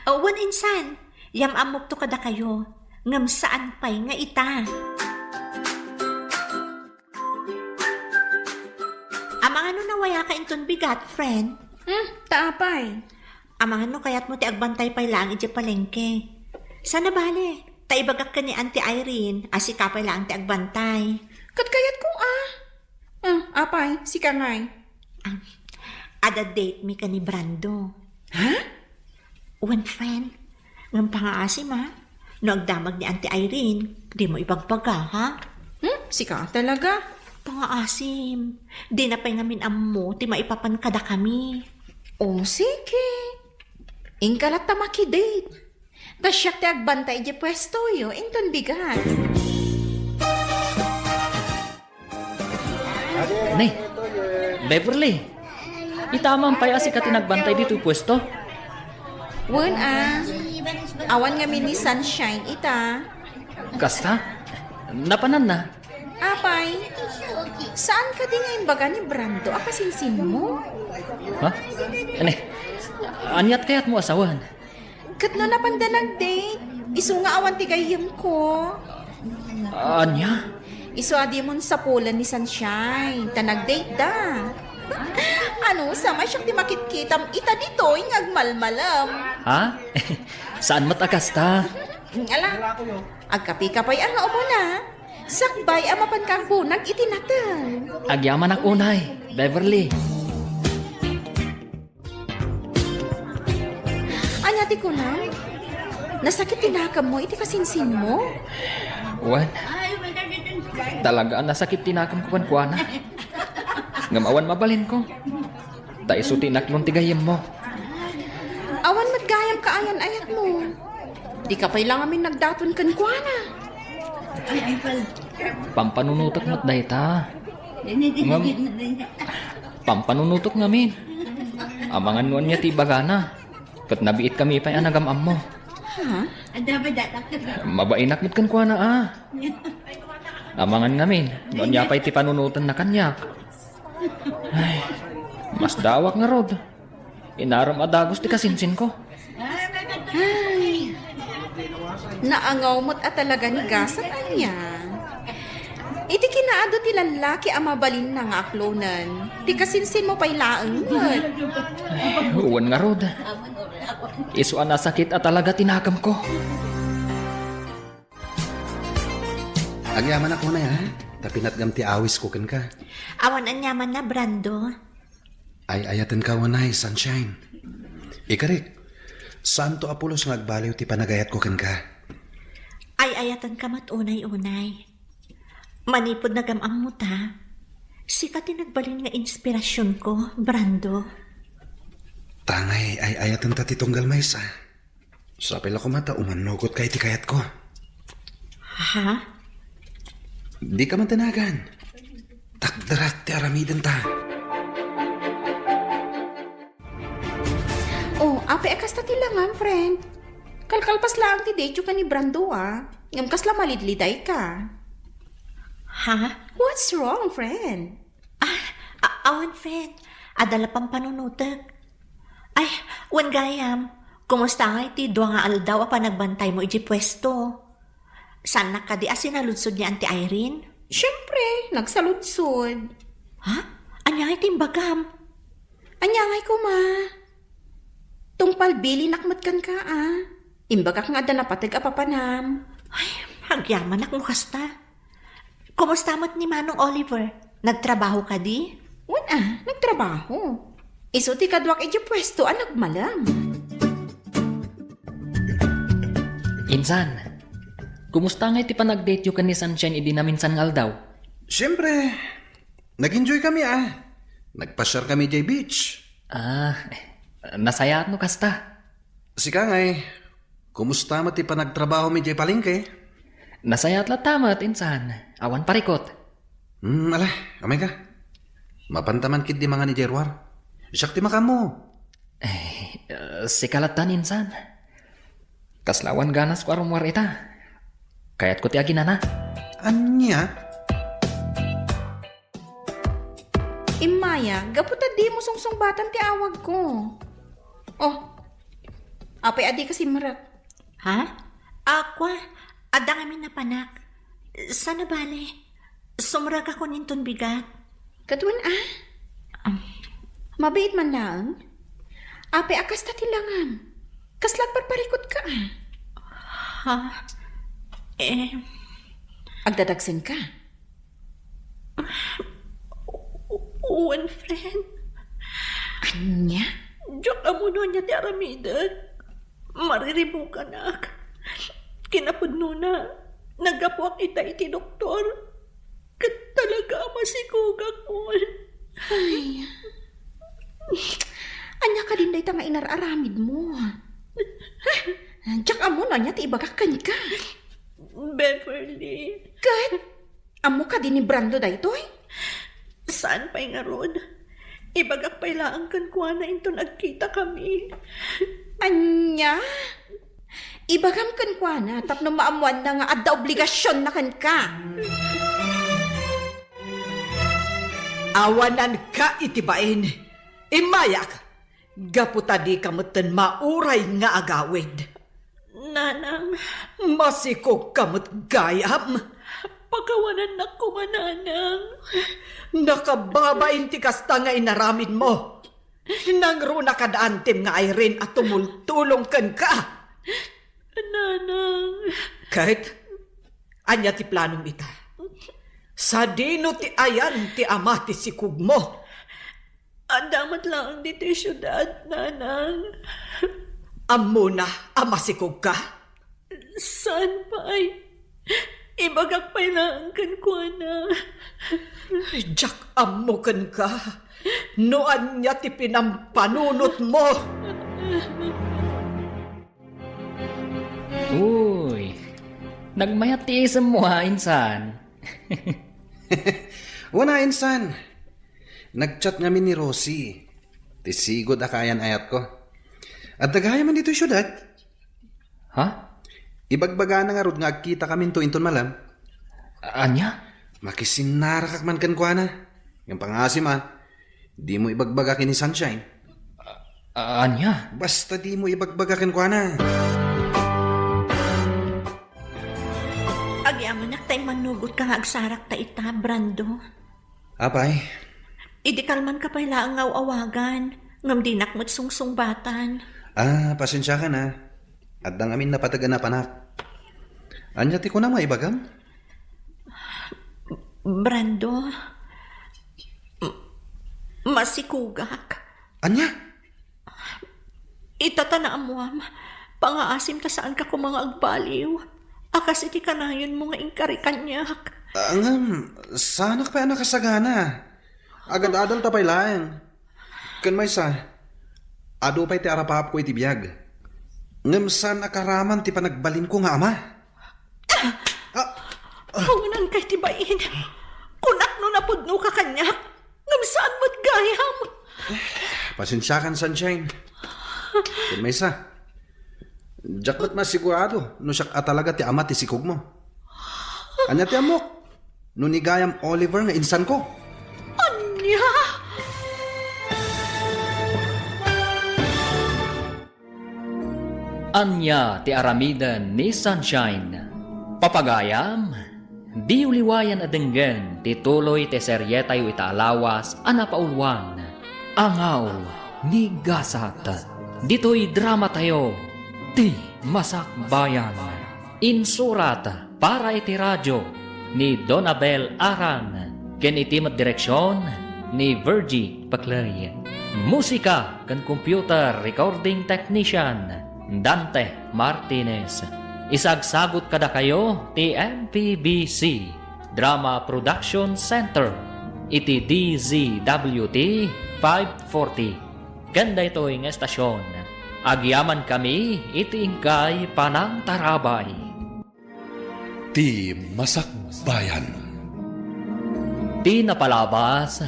Wen, insan, yam-ammokto kadakayo, ngem saan pay nga ita. Amangan no nawayaka inton bigat, friend? Hmm, ta apay? Amangan no kayatmo ti agbantay pay laeng idiay palengke. Saan a bale, ta ibagak ken ni Auntie Irene a sika pay laeng ti agbantay. Ket kayatko a. Ah, apay, sika ngay? Ah, adda date mi ken ni Brando. Ha? Wen, friend. Ngem pangaasim, ha? No agdamag ni Auntie Irene, dimo ibagbaga, ha? Hmm? Sika talaga? Pangaasim. Dina pay ngamin ammo ti maipapan kadakami. O, sige. Inka latta makidate. Ta siak ti agbantay idiay puestoyo, inton bigat. Ne, Beverly, ita man pay a sika ti nagbantay ditoy puesto? Wen a, awan ngamin ni Sunshine ita. Kasta? Napananna? Apay, saan kadi nga imbaga ni Brando a kasinsinmo? Ha? Ne, aniat kayatmo a sawen? Ket no napanda nag-date, isu nga awan ti gayyemko. Ania? Isu a dimon sapulen ni Sunshine, ta nag-date da. Ano, sa may siak ti makitkitam ita ditoy nga agmalmalem. Ha? Saan met a kasta? Ala, agkape ka pay a nga umuna. Sakbay a mapanka agbunag iti nateng. Agyamanak unay, Beverly. Ania ti kunam? Nasakit ti nakemmo iti kasinsinmo? Wen, talaga a nasakit ti nakemko kenkuana. Ngem awan mabalinko. Ta isu ti inaklon ti gayyemmo. Awan met gayam kaayan-ayatmo. Dika pay la ngamin nagdaton kenkuana. Pampanunotek met dayta. Ngem, pampanunotek ngamin. Amangan no ania ti ibagana. Ket nabiitkami pay a nagam-ammo. Ha? Mabainak met kenkuana a. Amangan ngamin no ania pay ti panunotenna kaniak. Ay, masdaawak ngarud. Inaram a dagus ti kasinsinko. Ay, naangaw met a talaga ni gasat ania. Iti kinaadu ti lallaki a mabalinna nga aklonen, ti kasinsinmo pay laeng met. Ay, wen ngarud. Isu a nasakit a talaga ti nakemko. Agyamanak unay, ha? Ta pinatgam ti awisko kenka. Awan aniamanna, Brando. Ay-ayatenka unay, Sunshine. Ikarik, saanto a pulos nga agbaliw ti panagayatko kenka. Ay-ayatenka met unay-unay. Manipud nagam-ammo ta, sika ti nagbalin nga inspirasionko, Brando. Tangay ay-ayatenta ti tunggal maysa. Sapay la koma ta umanugotka iti kayatko. Ha? Dika man danagan. Takderak ti aramidenta. Oh, apay a kasta ti langam, friend? Kalkalpas laeng ti date-yo ken ni Brando, a. Ngem kasla malidlidayka. Ha? What's wrong, friend? Ah, a-, awan, friend. Adda la pampanunotek. Ay, wen gayam, kumusta ngay ti dua nga aldaw a panagbantaymo idiay puesto? Saannak kadi a sinaludsod ni Auntie Irene? Siempre, nagsaludsod. Ha? Ania ngay ti imbagam? Ania ngay koma? Tungpal bilinak met kenka, a. Imbagak nga adda napateg a papanam. Ay, agyamanak no kasta. Kumusta met ni Manong Oliver? Nagtrabaho kadi? Wen a, nagtrabaho. Isu ti kaduak idiay puesto a nagmalem. Insan, kumusta ngay ti panagdate-yo ken ni Sunshine idi naminsan nga aldaw? Siempre, nag-enjoy kami, a. Nagpasiar kami idiay beach. Ah, nasayaat no kasta. Sika ngay, kumusta met ti panagtrabahomi idiay palengke? Nasayaat latta met, insan. Awan parikut. Hmm, ala, amayka. Mapanta man ketdi mangan idiay ruar. Siak ti makaammo. Eh, eh, sika latta, insan. Kasla awan ganasko a rummuar ita. Kayatko ti aginana. Ania? Immaya, gapu ta dimo sungsungbatan ti awagko. Oh, apay a dika simrek? Ha? Akua, adda ngamin napanak. Saan a bale? Sumrekakon inton bigat. Ket wen a? Am. Mabiit man laeng? Apay a kasta ti langam? Kasla agparparikutka, a? Ha? Eh. Agdadagsenka? Wen, friend. Ania? Diak ammo no ania ti aramidek. Mariribukanak. Kinapudnona, naggapuak ita iti doktor. Ket talaga a masikogakon. Ay. Ania kadin dayta nga inar-aramidmo? Diak ammo no ania ti ibagak kenka. Beverly. Ket, ammo kadi ni Brando daytoy? Saan pay ngarud. Ibagak pay laeng kenkuana inton agkitakami. Ania? Ibagam kenkuana tapno maammoanna nga adda obligasionna kenka. Awananka iti bain. Immayak, gapu ta dika metten mauray nga agawid. Nanang. Masikogka met gayam. Pakawanannak koma, Nanang. Nakababain ti kasta nga inaramidmo. Nangruna kada antim nga Irene a tumultulong kenka. Nanang. Ket, ania ti planom ita? Sadino ti ayan ti ama ti sikogmo? Adda met laeng ditoy siudad, Nanang. Ammona a masikogka? Saan pay? Ibagak pay laeng kenkuana. Diak ammo kenka no ania ti pinampanunotmo. Uy, nagmayat ti isemmo, a, insan. Wen a, insan. Nag-chat ngamin ni Rosie. Ti sigud a kaayan-ayatko. Adda gayam ditoy siudad. Ha? Ibagbagana ngarud nga agkitakaminto inton malem. Ania? Makisinnarakak man kenkuana. Ngem pangngaasim a, dimo ibagbaga ken ni Sunshine. A-, ania? Basta dimo ibagbaga kenkuana. Agyamanak ta immanugotka nga agsarakta ita, Brando. Apay? Idi kalmanka pay laeng nga aw-awagan, ngem dinak met sungsungbatan. Ah, pasensiakan a. Adda ngamin napateg a napanak. Ania ti kunam nga ibagam? Brando, m-, masikugak. Ania? Ita ta naammuam, pangaasim ta saanka koma nga agbaliw. A kas iti kanayonmo nga inkari kaniak. Ah, ngem, saanak pay a nakasagana. Agad-adal ta pay laeng. Ken maysa, adu pay ti arapaapko iti biag. Ngem saan a karaman ti panagbalinko nga ama. Ah! Awananka iti bain. Kunak no napudnoka kaniak, ngem saan met gayam. Pasensiakan, Sunshine. Ken maysa, diak met masigurado no siak a talaga ti ama ti sikogmo. Ania ti ammok? No ni gayam Oliver nga insanko? Ania? Ania ti aramiden ni Sunshine? Papagayam, diyo liwayan a denggen ti tuloy ti serietayo ita a lawas a napauluan, Angaw ni Gasat. Ditoy dramatayo, Ti Masakbayan. Insurat para iti radio ni Donabel Aran, ken iti met direksion ni Virgie Paclay. Musika ken computer recording technician, Dante Martinez. Isagsagut kadakayo ti M P B C Drama Production Center iti D Z W T five forty. Ken daytoy nga estasion, agyamankami iti inkay panangtarabay. Ti Masakbayan. Ti napalabas,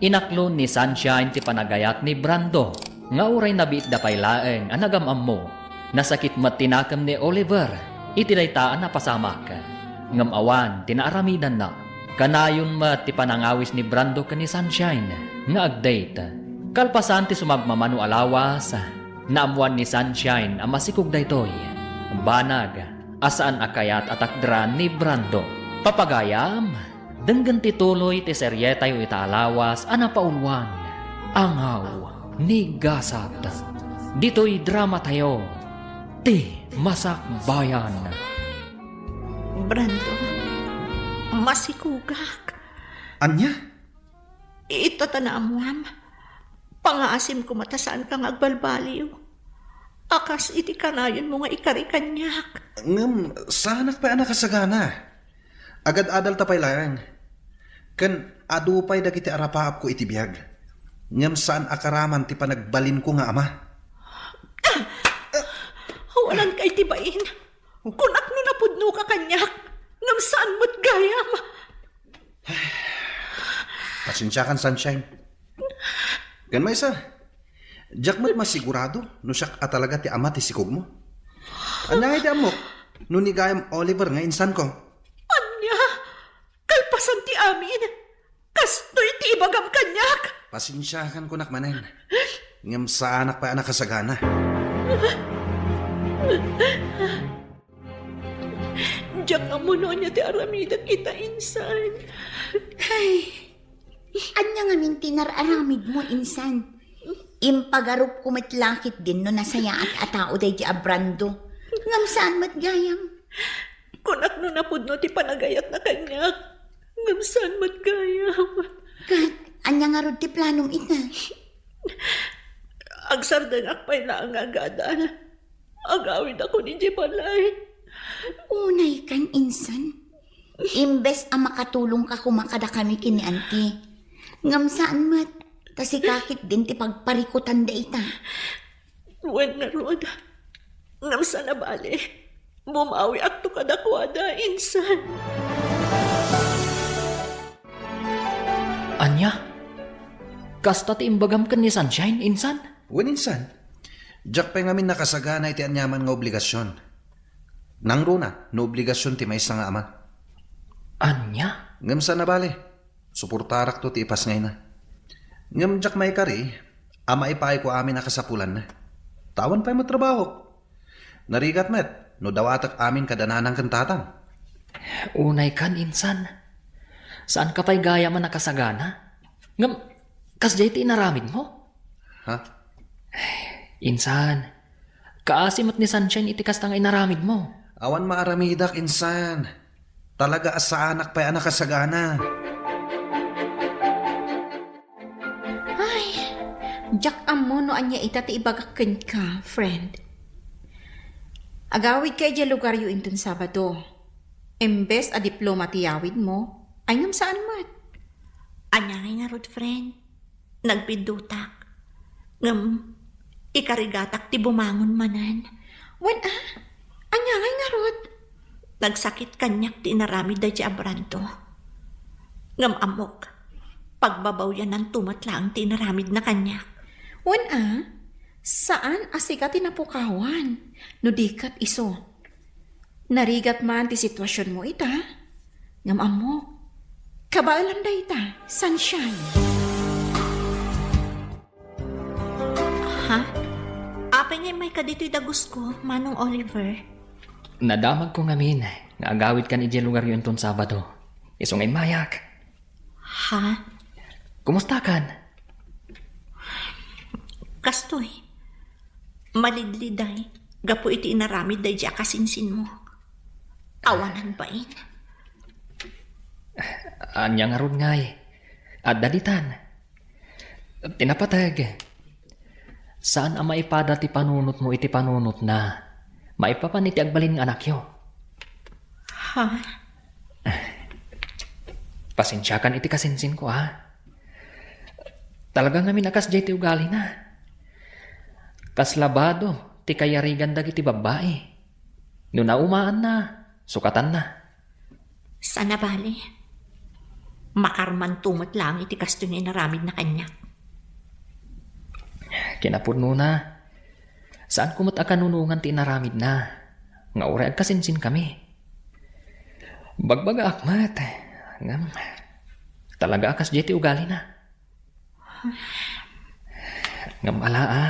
inaklon ni Sunshine ti panagayat ni Brando nga uray nabiitda pay laeng a nagam-ammo. Nasakit met ti nakem ni Oliver iti dayta a napasamak. Ngem awan ti naaramidanna. Kanayon met ti panangawis ni Brando ken ni Sunshine nga ag-date. Kalpasan ti sumagmamano a lawas, naammoan ni Sunshine a masikog daytoy. Banag a saan a kayat a takderan ni Brando. Papagayam, denggen ti tuloy ti serietayo ita a lawas a napauluan, Angaw ni Gasat. Ditoy dramatayo, Ti Masakbayan. Brando, masikugak. Ania? Ita ta naammuam, pangaasim koma ta saanka nga agbalbaliw. A kas iti kanayonmo nga ikari kaniak. Ngem saanak pay a nakasagana. Agad-adal ta pay laeng. Ken adu pay dagiti arapaapko iti biag. Ngem saan a karaman ti panagbalinko nga ama. Awananka iti bain. Kunak no napudnoka kaniak, ngem saan met gayam. Pasensiakan, Sunshine. Ken maysa, diak met masigurado no siak a talaga ti ama ti sikogmo. Ania ti ammok no ni gayam Oliver nga insanko? Ania? Kalpasan ti amin, kastoy ti ibagam kaniak. Pasensiakan kunak manen. Ngem saanak pay a nakasagana. Diak ammo no ania ti aramidek ita, insan. Ay, ania ngamin ti nar-aramidmo, insan? Impagarupko met la ketdin no nasayaat a tao daydi a Brando. Ngem saan met gayam. Kunak no napudno ti panagayatna kaniak. Ngem saan met gayam. Ket ania ngarud ti planom ita? Agsardengak pay laeng nga agadal. Agawidakon idiay balay. Unaykan, insan. Imbes a makatulongka koma kadakami ken ni Auntie. Ngem saan met, ta sika ketdin ti pagparikutan dayta. Wen ngarud, ngem saan a bale. Bumawiakto kadakuada, insan. Ania? Kasta ti imbagam ken ni Sunshine, insan? Wen, insan. Diak pay ngamin nakasagana iti aniaman nga obligasion. Nangruna no obligasion ti maysa nga ama. Ania? Ngem saan a bale. Suportarakto ti ipasngayna. Ngem diak maikari a maipaayko amin a kasapulanna. Ta awan pay met trabahok. Narigat met no dawatek amin kada nanang ken tatang. Unaykan, insan. Saanka pay gayam a nakasagana? Ngem, kasdiay ti inaramidmo? Ha? Insan, kaasi met ni Sunshine iti kasta nga inaramidmo. Awan maaramidak, insan. Talaga a saanak pay a nakasagana. Ay, diak ammo no ania ita ti ibagak kenka, friend. Agawidka idiay lugaryo inton Sabado. Imbes a diploma ti yawidmo, ay ngem saan met. Ania ngay ngarud, friend? Nagbiddutak. Ngem ikarigatak ti bumangon manen. Wen a? Ania ngay ngarud? Nagsakit kaniak ti inaramid daydi a Brando. Ngem ammok, pagbabawiananto met laeng ti inaramidna kaniak. Wen a? Saan a sika ti napukawan, no di ket isu. Narigat man ti situasionmo ita, ngem ammok, kabaelam dayta, Sunshine. Ha? Apay nga immayka ditoy dagusko, Manong Oliver? Nadamagko ngamin nga agawidkan idiay lugaryo inton Sabado. Isu nga immayak. Ha? Kumustakan? Kastoy, malidliday gapu iti inaramid daydi a kasinsinmo. Awanan bain. Ania ngarud ngay? Adda ditan. Ti napateg. Saan a maipada ti panunotmo iti panunotna maipapan iti agbalin nga anakyo. Ha? Pasensiakan iti kasinsinko, ha? Talaga ngamin a kasdiay ti ugalina. Kasla bado ti kayarigan dagiti babbai. No naumaanna, sukatanna. Saan a bale. Makarmanto met laeng iti kastoy nga inaramidna kaniak. Kinapudnona, saanko met a kanunongan ti inaramidna, nga uray agkasinsinkami. Bagbagaak met, ngem talaga a kasdiay ti ugalina. Ngem ala a,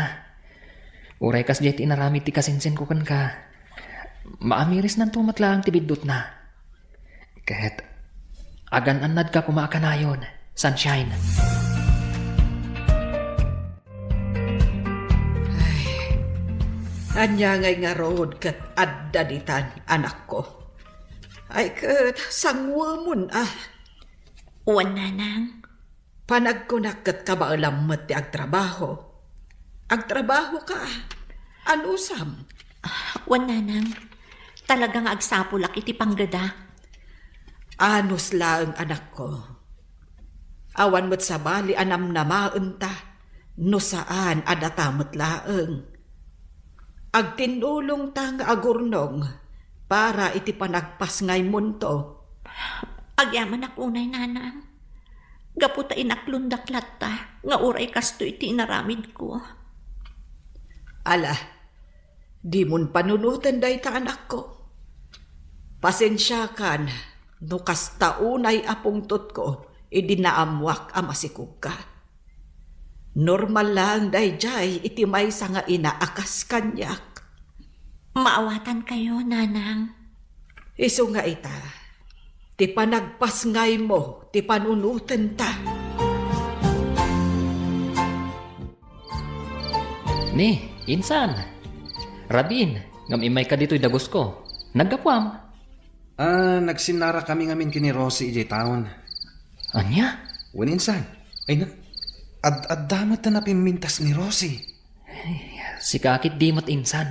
uray kasdiay ti inaramid ti kasinsinko kenka, maamirisnanto met laeng ti biddutna. Ket agan-annadka koma a kanayon, Sunshine. Ay, ania ngay ngarud ket adda ditan, anakko? Ay ket, sanguemon a. Wen, nanang. Panagkunak ket kabaelam met ti agtrabaho. Agtrabahoka, anusam? Wen, nanang. Talaga nga agsapulak iti panggedak. Anus laeng, anakko. Awan met sabali a namnamaenta no saan a data met laeng. Agtinnulongta nga agurnong para iti panagpasngaymonto. Agyamanak unay, nanang. Gapu ta inaklondak latta nga uray kastoy ti inaramidko. Ala, dimon panunoten dayta, anakko. Pasensiakan no kasta unay a pungtotko idi naammoak a masikogka. Normal laeng daydiay iti maysa nga ina a kas kaniak. Maawatankayo, nanang. Isu nga ita, ti panagpasngaymo ti panunotenta. Ni, insan. Rabin, ngem immayka ditoy dagusko. Naggapuam? Ah, nagsinnarakami ngamin ken ni Rosie idiay taon. Ania? Wen, insan. Ay na, ad-adda met a napimmintas ni Rosie. Ay, sika ketdi met, insan.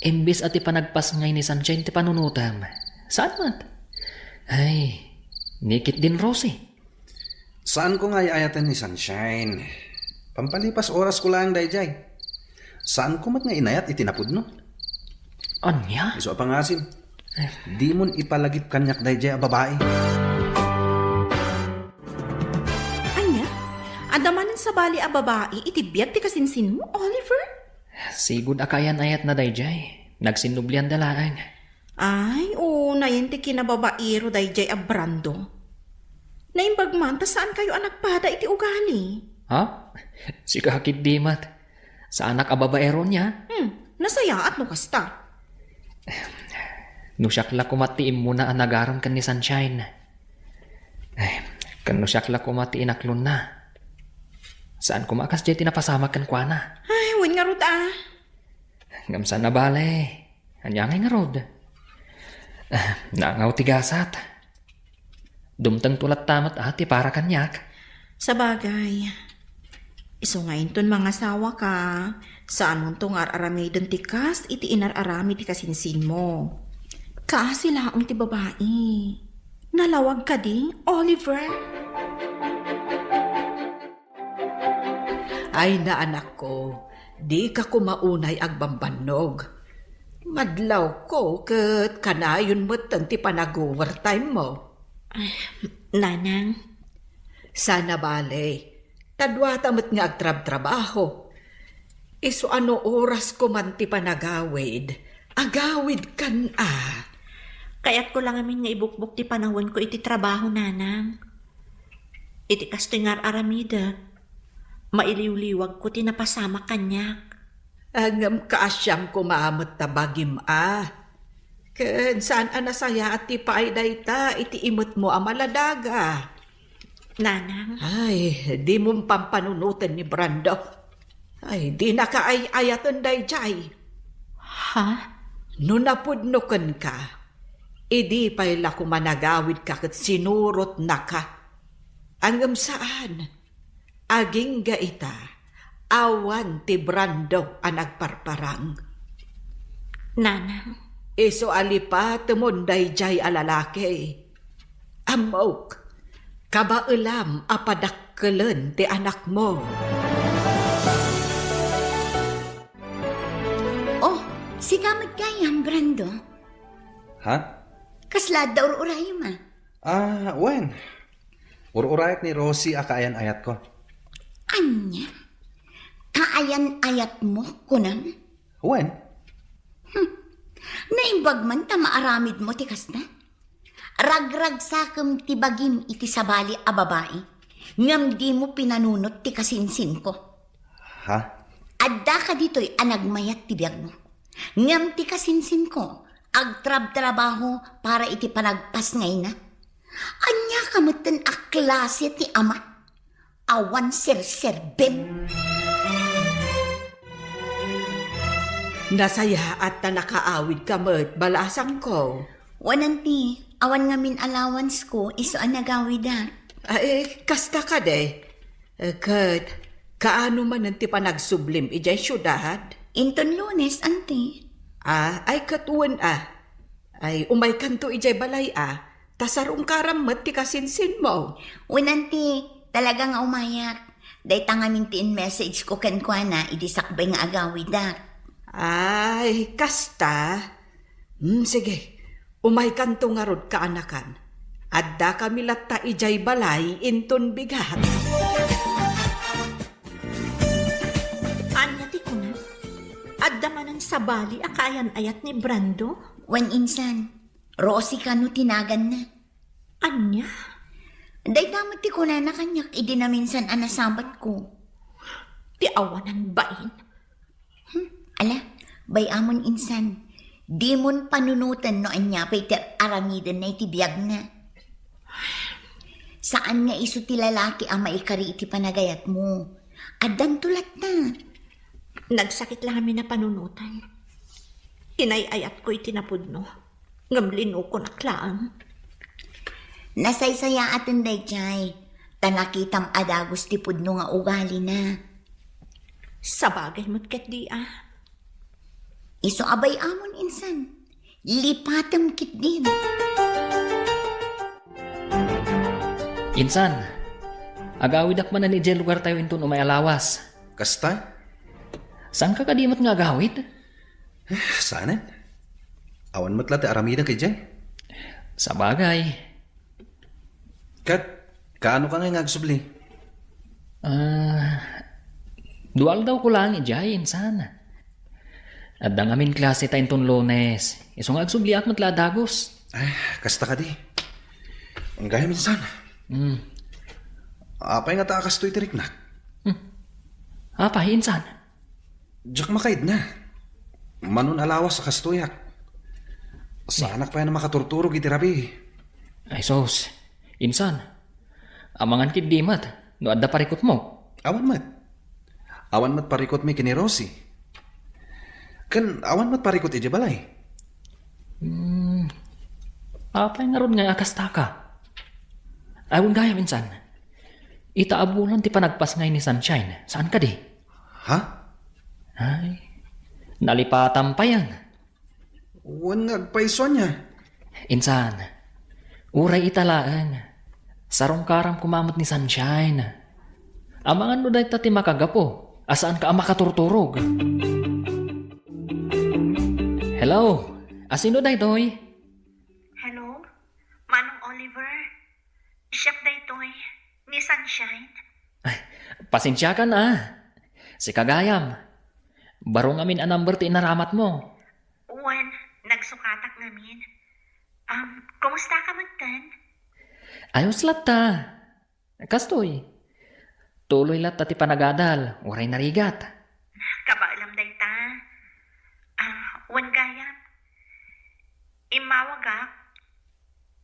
Imbes a ti panagpasngay ni Sunshine ti panunotem, saan met? Ay, ni ketdin Rosie. Saanko nga ay-ayaten ni Sunshine. Pampalipas orasko laeng daydiay. Saanko met nga inayat iti napudno. Ania? Isu a pangasim, dimon ipalagip kaniak daydiay a babai. Ania? Adda manen sabali a babai iti biag ti kasinsinmo, Oliver? Sigud a kaayan-ayatna daydiay. Nagsinnublianda laeng. Ay, unayen ti kinababaero daydiay a Brando. Naimbag man ta saankayo a nagpada iti ugali. Ha? Sika ketdi met. Saanak a babaero nia? Hmm, nasayaat no kasta. No siak la koma ti immuna a nagarem ken ni Sunshine. Ay, ken no siak la koma ti inaklonna. Saan koma a kasdiay ti napasamak kenkuana. Ay, wen ngarud a. Ngem saan a bale. Ania ngay ngarud? Nangaw ti gasat. Dumtengto latta met a ti para kaniak. Sabagay, isu nga inton mangasawaka, saanmonto nga ar-aramiden ti kas iti inar-aramid ti kasinsinmo. Kaasi laeng ti babai. Nalawag kadi, Oliver? Ay, anakko, dika koma unay agbambannog. Madlawko ket kanayon metten ti panag-overtime mo. Ay, Nanang. Sana bale, ta duata met nga agtrabtrabaho. Isu a no orasko man ti panagawid, agawidkan a. Kayatko la ngamin nga ibukbok ti panawenko iti trabaho, Nanang. Iti kastoy nga ar-aramidek, mailiwliwagko ti napasamak kaniak. Ngem kaasiam koma met ta bagim a. Ken saan a nasayaat ti paay dayta iti imetmo a maladaga. Nanang. Ay, dimon pampanunoten ni Brando. Ay, dinaka ay-ayaten daydiay. Ha? No napudno kenka, idi pay la koma nagawidka ket sinurotnaka. Ngem saan. Agingga ita, awan ti Brando a nagparparang. Nanang. Isu a lipatemon daydiay a lalaki. Ammok, kabaelam a padakkelen ti anakmo. Oh, sika met gayam, Brando. Ha? Kasla adda ur-urayem a? Ah, wen. Ur-urayak ni Rosie a kaayan-ayatko. Ania? Kaayan-ayatmo, kunam? Wen. Hmm. Naimbag man ta maaramidmo ti kasta? Ragragsakem ti bagim iti sabali a babai, ngem dimo pinanunot ti kasinsinko. Ha? Addaka ditoy a nagmayat ti biagmo. Ngem ti kasinsinko, agtrabtrabaho para iti panagpasngayna. Ania ka metten a klase ti ama? Awan serserbem. Nasayaat ta nakaawidka met, balasangko. Wen, anti, awan ngamin allowance ko, isu a nagawidak. Ay, kasta kadi. Eh, ket, kaano manen ti panagsublim idiay siudad? Inton Lunes, anti. Ah, ay, ket wen a. Ay, umaykanto idiay balay a, ta sarungkaram met ti kasinsinmo. Wen, anti, talaga nga umayak. Dayta ngamin ti in-message ko kenkuana idi sakbay nga agawidak. Ay, kasta? Hmm, sige. Umaykanto ngarud, kaanakan. Addakami latta idiay balay inton bigat. Ania ti kuna? Adda manen sabali a kaayan-ayat ni Brando? Wen, insan, Rosie kano ti naganna. Ania? Dayta met ti kunana kaniak idi naminsan a nasabatko. Ti awanan bain. Hmm, ala, bay-amon insan. Dimon panunoten no ania pay ti ar-aramidenna iti biagna. Saan nga isu ti lalaki a maikari iti panagayatmo. Addanto latta. Nagsakit la ngamin a panunoten. Inay-ayatko iti napudno, ngem linukonak laeng. Nasaysayaaten daydiay, ta nakitam a dagus ti pudno nga ugalina. Sabagay met ketdi a. Isu a bay-amon insan. Lipatem ketdin. Insan, agawidak manen idiay lugartayo inton umay a lawas. Kasta? Saanka kadi met nga agawid? Eh, saanen. Awan met la ti aramidek idiay. Sabagay. Ket, kaano ka ngay nga agsubli? Ah, dua aldawko laeng idiay, insan. Adda ngamin klase ta inton Lunes. Isu nga agsubliak met la a dagus. Eh, kasta kadi. Gayam, insan. Hmm. Apay ngata a kastoy ti riknak? Hmm. Apay, insan? Diak makaidna. Manon a lawas a kastoyak. Saanak pay a makaturturog iti rabii. Ay, sus. Insan, amangan ketdi met no adda parikutmo? Awan met. Awan met parikutmi ken ni Rosie. Ken awan met parikut idiay balay. Hmm. Apay ngarud nga kasta ka? Ay, wen gayam insan. Ita a bulan ti panagpasngay ni Sunshine. Saan kadi? Ha? Ay, nalipatan payen. Wen nga agpayso ania? Insan, uray ita laeng. Sarungkaram koma met ni Sunshine. Amangan no dayta ti makagapu a saanka a makaturturog. Hello, asino daytoy? Hello? Manong Oliver? Siak daytoy, ni Sunshine. Ay, pasensiakan a. Sika gayam. Baro ngamin a number ti inaramatmo. Wen, nagsukatak ngamin. Um, kumusta ka metten? Ayos latta. Kastoy. Tuloy latta ti panagadal, uray narigat. Kabaelam dayta. Ah, wen gayam. Immawagak,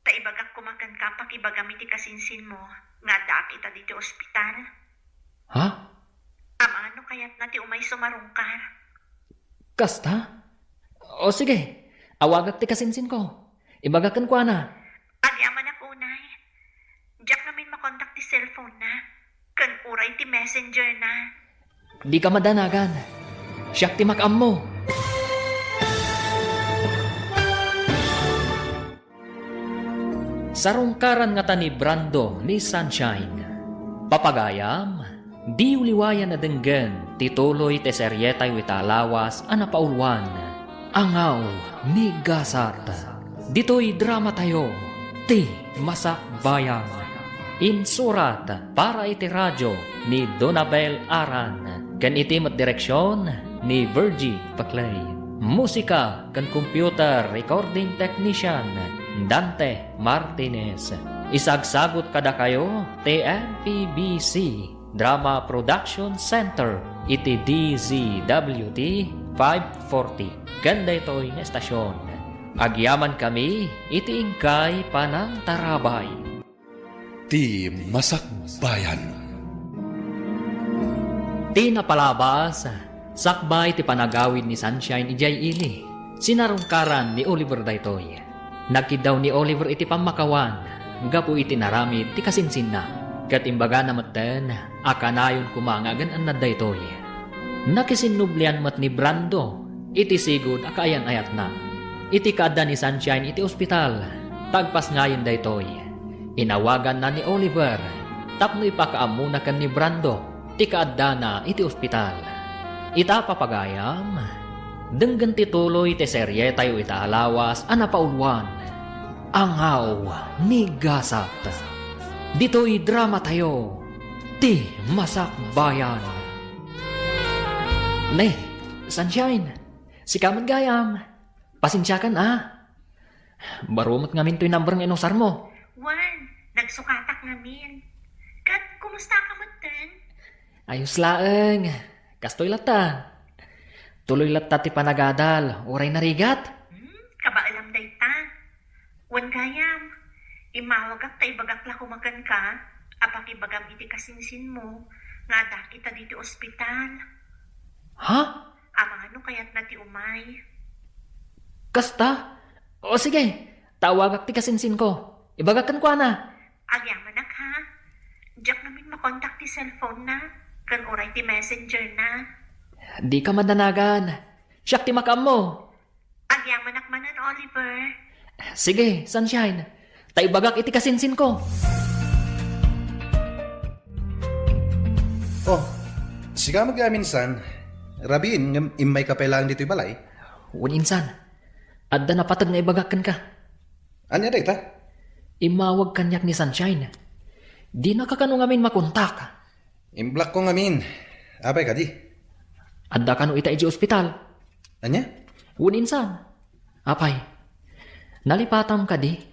ta ibagak koma kenka pakibagam iti kasinsinmo nga addaak ita ditoy ospital. Ha? Amangan no kayatna ti umay sumarungkar. Kasta? O sige, awagak ti kasinsinko. Ibagak kenkuana. Agyamanak unay. Diak ngamin makontak ti cellphone na, ken uray ti messenger na. Dika madanagan. Siak ti makaammo. Sarungkaran ngata ni Brando ni Sunshine. Papagayam, diyo liwayan a denggen ti tuloy ti serietayo ita a lawas a napauluan, Angaw ni Gasat. Ditoy dramatayo, Ti Masakbayan. Insurat para iti radio ni Donabel Aran, ken iti met direksion ni Virgie Paclay. Musika ken computer recording technician, Dante Martinez. Isagsagut kadakayo ti M P B C Drama Production Center iti D Z W T five forty ken daytoy nga estasion. Agyamankami iti inkay panangtarabay. Ti Masakbayan. Ti napalabas, sakbay ti panagawid ni Sunshine idiay ili, sinarungkaran ni Oliver daytoy. Nagkiddaw ni Oliver iti pammakawan gapu iti naramid ti kasinsinna, ket imbagana metten a kanayon koma nga agan-annad daytoy. Nakisinnublian met ni Brando iti sigud a kaayan-ayatna. Iti kaadda ni Sunshine iti ospital, ta agpasngayen daytoy, inawaganna ni Oliver tapno ipakaammona ken ni Brando ti kaaddana iti ospital. Ita, papagayam, denggen ti tuloy ti serietayo ita a lawas a napauluan, Angaw ni Gasat. Ditoy dramatayo, Ti Masakbayan. Ne, Sunshine, sika met gayam. Pasensiakan a. Baro met ngamin toy number nga inusarmo. Wen, nagsukatak ngamin. Ket kumusta ka metten? Ayos laeng. Kastoy latta. Tuloy latta ti panagadal, uray narigat. Hmm, kabaelam dayta. Wen gayam, immawagak ta ibagak la koma kenka a pakibagam iti kasinsinmo nga addaak ita ditoy ospital. Ha? Amangan no kayatna ti umay. Kasta? O sige, ta awagak ti kasinsinko. Ibagak kenkuana. Agyamanak, ha? Diak ngamin makontak ti cellphone na, ken uray ti messenger na. Dika madanagan. Siak ti makaammo. Agyamanak manen, Oliver. Sige, Sunshine. Ta ibagak iti kasinsinko. Oh, sika met gayam insan. Rabiin ngem immayka pay laeng ditoy balay? Wen insan. Adda napateg nga ibagak kenka. Ania dayta? Immawag kaniak ni Sunshine. Dinaka kano ngamin makontak. Imblockko ngamin. Apay kadi? Adda kano ita idiay ospital? Ania? Wen insan. Apay, nalipatam kadi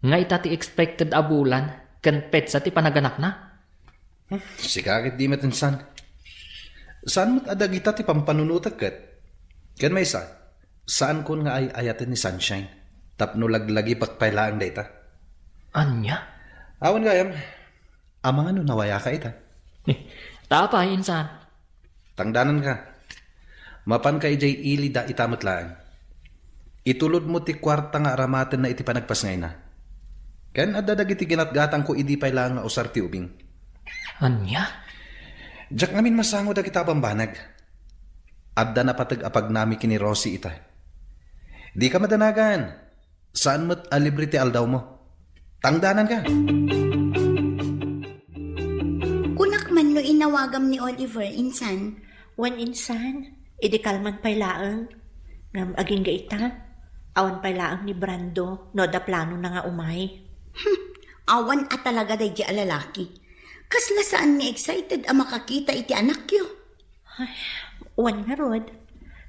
nga ita ti expected a bulan ken petsa ti panaganakna? Hmm, sika ket di met insan. Saan met a dagita ti pampanunotek ket? Ken maysa, saankon nga ay-ayaten ni Sunshine tapno laglagipek pay laeng dayta. Ania? Awan gayam. Amangan no nawayaka ita. Ta apay, insan? Tangdananka. Mapanka idiay ili dayta met laeng. Itulodmo ti kuarta nga aramatenna iti panagpasngayna. Ken adda dagiti ginatgatangko idi pay laeng nga usar ti ubing. Ania? Diak ngamin masango dagita a bambanag. Adda napateg a pagnami ken ni Rosie ita. Dika madanagan. Saan met a libre ti aldawmo. Tangdananka. Kunak man no inawagam ni Oliver, insan. Wen insan, idi kalman pay laeng. Ngem agingga ita, awan pay laeng ni Brando no adda planona nga umay. Hmm, awan a talaga daydi a lalaki. Kasla saan nga excited a makakita iti anakyo. Ay, wen ngarud.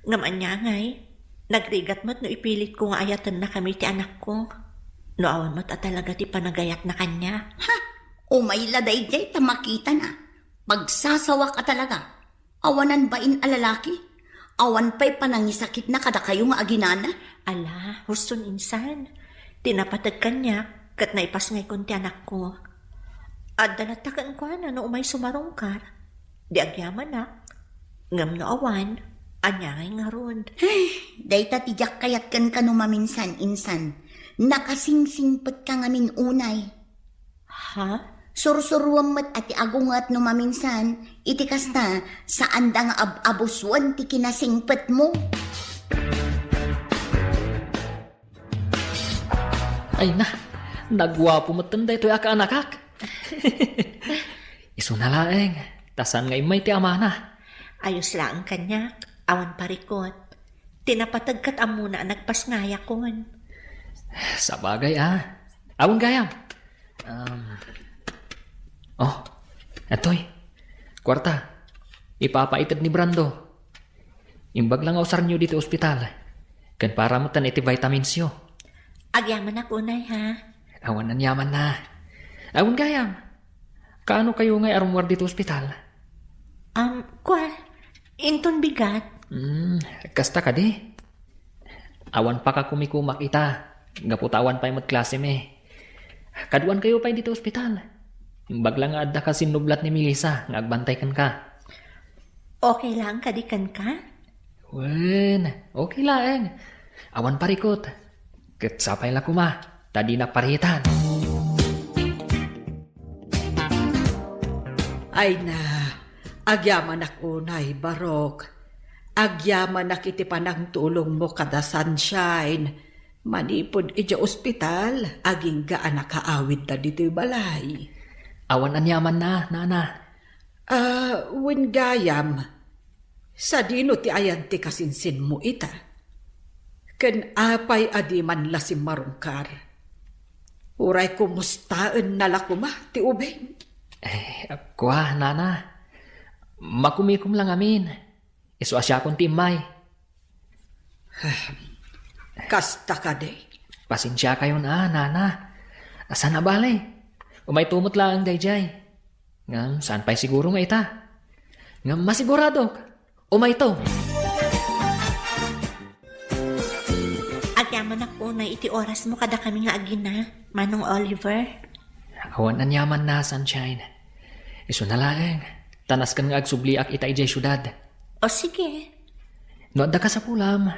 Ngem ania ngay, nagrigat met no ipilitko nga ayatennakami ti anakko. No awan met a talaga ti panagayatna kaniak. Ha? Umay la daydiay ta makitana. Pagsasawak a talaga. Awanan bain a lalaki. Awan pay panangisakitna kadakayo nga aginana. Ala, huston insan. Ti napateg kaniak, ket naipasngaykon ti anakko. Adda latta kenkuana no umay sumarungkar. Di agyamanak. Ngem no awan, ania ngay ngarud? Ay, dayta ti diak kayat kenka no maminsan-insan. Nakasingsingpetka ngamin unay. Ha? Sursuruem met a ti agunget no maminsan, iti kasta, saanda nga ab-abusuen ti kinasingpetmo. Ay na, naguapo metten daytoy a kaanakak. Isuna laeng, ta saan nga immay ti amana. Ayos laeng kaniak, awan parikut. Ti napateg ket ammona a nagpasngayakon. Sabagay a. Awan gayam. Um, oh, atoy. Kuarta. Ipapaited ni Brando. Imbag la nga usarnyo ditoy ospital. Ken para metten iti vitaminsyo. Agyamanak unay, ha? Awan aniamanna. Awan gayam. Kaano kayo ngay a rummuar ditoy ospital? Um, kua, inton bigat. Hmm, kasta kadi? Awan pakakumikumak ita. Gapu ta awan pay met klasemi. Kaduan kayo pay ditoy ospital. Imbag la nga adda ka sinnublat ni Melissa nga agbantay kenka. Okay laeng kadi kenka? Wen, okay laeng. Awan parikut. Ket sapay la koma, ta dinak paritan. Ay na, agyamanak unay, Barok. Agyamanak iti panangtulongmo kada Sunshine. Manipud idiay ospital, agingga a nakaawidda ditoy balay. Awan aniamanna, nana. Ah, wen gayam, sadino ti ayan ti kasinsinmo ita? Ken apay a di man la simmarungkar? Uray kumustaenna la koma ti ubing? Eh, kua, nana. Makumikom lang amin. Isu a siakon ti immay. Kasta kadi? Pasensiakayon a, nana. Saan a bale. Umayto met laeng daydiay. Ngem saan pay siguro nga ita. Ngem masiguradok, umayto. Agyamanak unay iti orasmo kadakami nga agina, Manong Oliver. Awan aniamanna, Sunshine. Isuna laeng, ta nasken nga agsubliak ita idiay siudad. O sige. No adda kasapulam,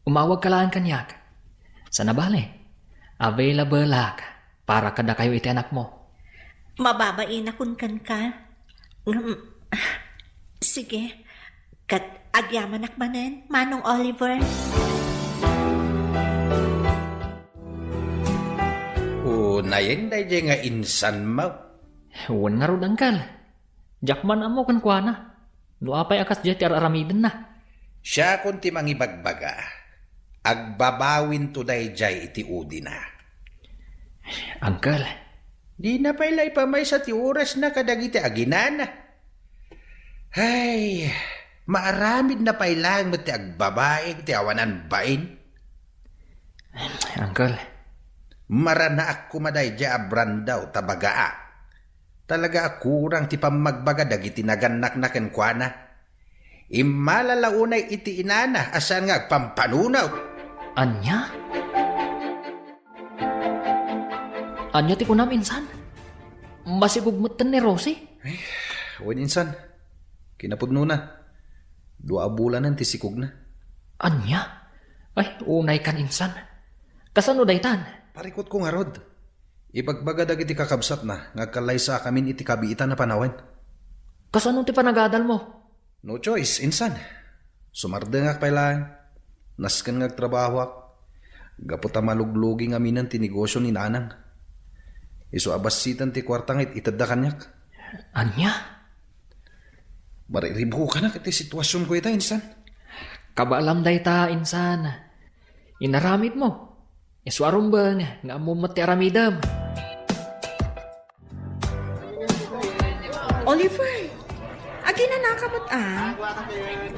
umawagka laeng kaniak. Saan a bale, available-ak para kadakayo iti anakmo. Mababainakon kenka. Ngem, sige. Ket agyamanak manen, Manong Oliver. Unayen daydiay nga insanmo. Wen ngarud, Angkel. Diak man ammo kenkuana no apay a kasdiay ti ar-aramidenna. Siakon ti mangibagbaga. Agbabawinto daydiay iti udina. Angkel. Dina pay la ipamaysa ti orasna kadagiti aginana. Ay, maaramidna pay laeng met ti agbabain ti awanan bain. Angkel. Maranaak koma daydiay a Brando ta bagaak. Talaga a kurang ti pammagbaga dagiti nagannakna kenkuana. Immala la unay iti inana a saan nga agpampanunot. Ania? Ania ti kunam, insan? Masikog metten ni Rosie? Ay, wen, insan. Kinapudnona, dua a bulanen ti sikogna. Ania? Ay, unay kan insan. Kasano daytan? Parikutko ngarud. Ibagbaga dagiti kakabsatna nga agkallaysaakamin iti kabiitan a panawen. Kasano ti panagadalmo? No choice, insan. Sumardengak pay laeng. Nasken nga agtrabahoak. Gapu ta maluglugi ngaminen ti negosio ni Nanang. Isu a bassiten ti kuarta nga it-itedda kaniak. Ania? Mariribukanak iti situasionko ita, insan. Kabaelam dayta, insan. Inaramidmo. Isu a rumbeng nga ammom met ti aramidem. Oliver, aginanaka met a?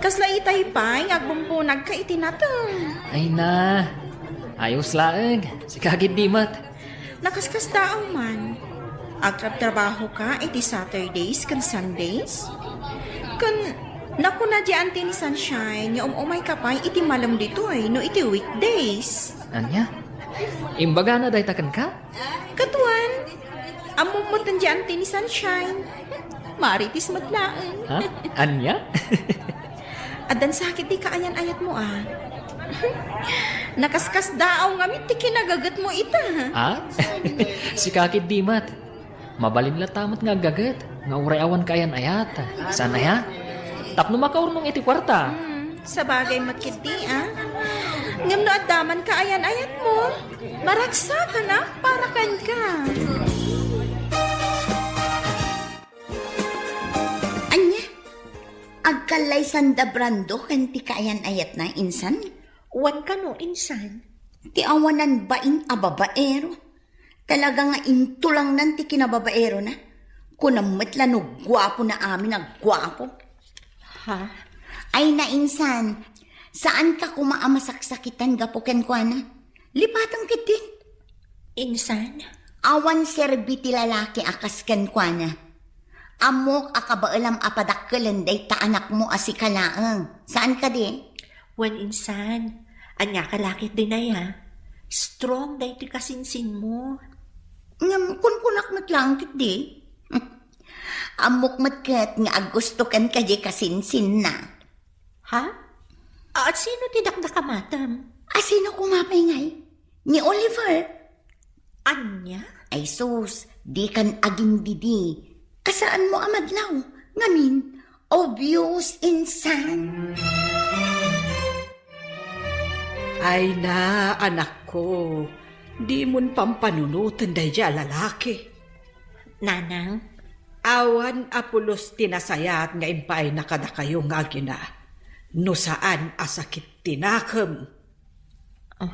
Kasla itay pay nga agbumpunagka iti nateng. Ay na, ayos laeng. Sika ketdi met. Nakaskasdaaw man. Agtrabtrabahoka iti Saturdays ken Sundays? Ken nakuna di anti ni Sunshine nga um-umayka pay iti malem ditoy no iti weekdays. Ania? Imbagana dayta kenka? Kaduan, ammom met ti anti ni Sunshine. Marites met laeng. Ha? Ania? Addan sakit ti kaayan-ayatmo a. Nakaskasdaaw ngamin ti kinagagetmo ita. Ha? Sika ketdi met. Mabalin latta met nga aggaget nga uray awan kaayan-ayat. Saan aya? Tapno makaurnong iti kuarta. Hmm, sabagay met ketdi a. Ngem no adda man kaayan-ayatmo, maragsakanak para kenka. Ania? Agkallaysanda Brando ken ti kaayan-ayatna, insan? Wen kano, insan? Ti awanan bain a babaero. Talaga nga intulangnan ti kinababaerona. Kunam met la no guapona amin a guapo. Ha? Ay na, insan, saanka koma a masaksakitan gapu kenkuana? Lipatem ketdi. Insan? Awan serbi ti lalaki a kas kenkuana. Ammok a kabaelam a padakkelen dayta anakmo a sika laeng. Saan kadi? Wen, insan, ania ka la ketdin aya? Strong daytoy kasinsinmo. Ngem kunkunak met laeng ketdi. Ammok met ket nga aggustokan kadi kasinsinna. Ha? At sino ti dakdakamatem? A sino koma pay ngay? Ni Oliver? Ania? Ay sus, dikan agindidi. Kasaanmo a madlaw. Ngamin, obvious, insan. Ay na, anakko, dimon pampanunoten daydiay a lalaki. Nanang? Awan a pulos ti nasayaat nga impaayna kadakayo nga agina, no saan a sakit ti nakem. Ah.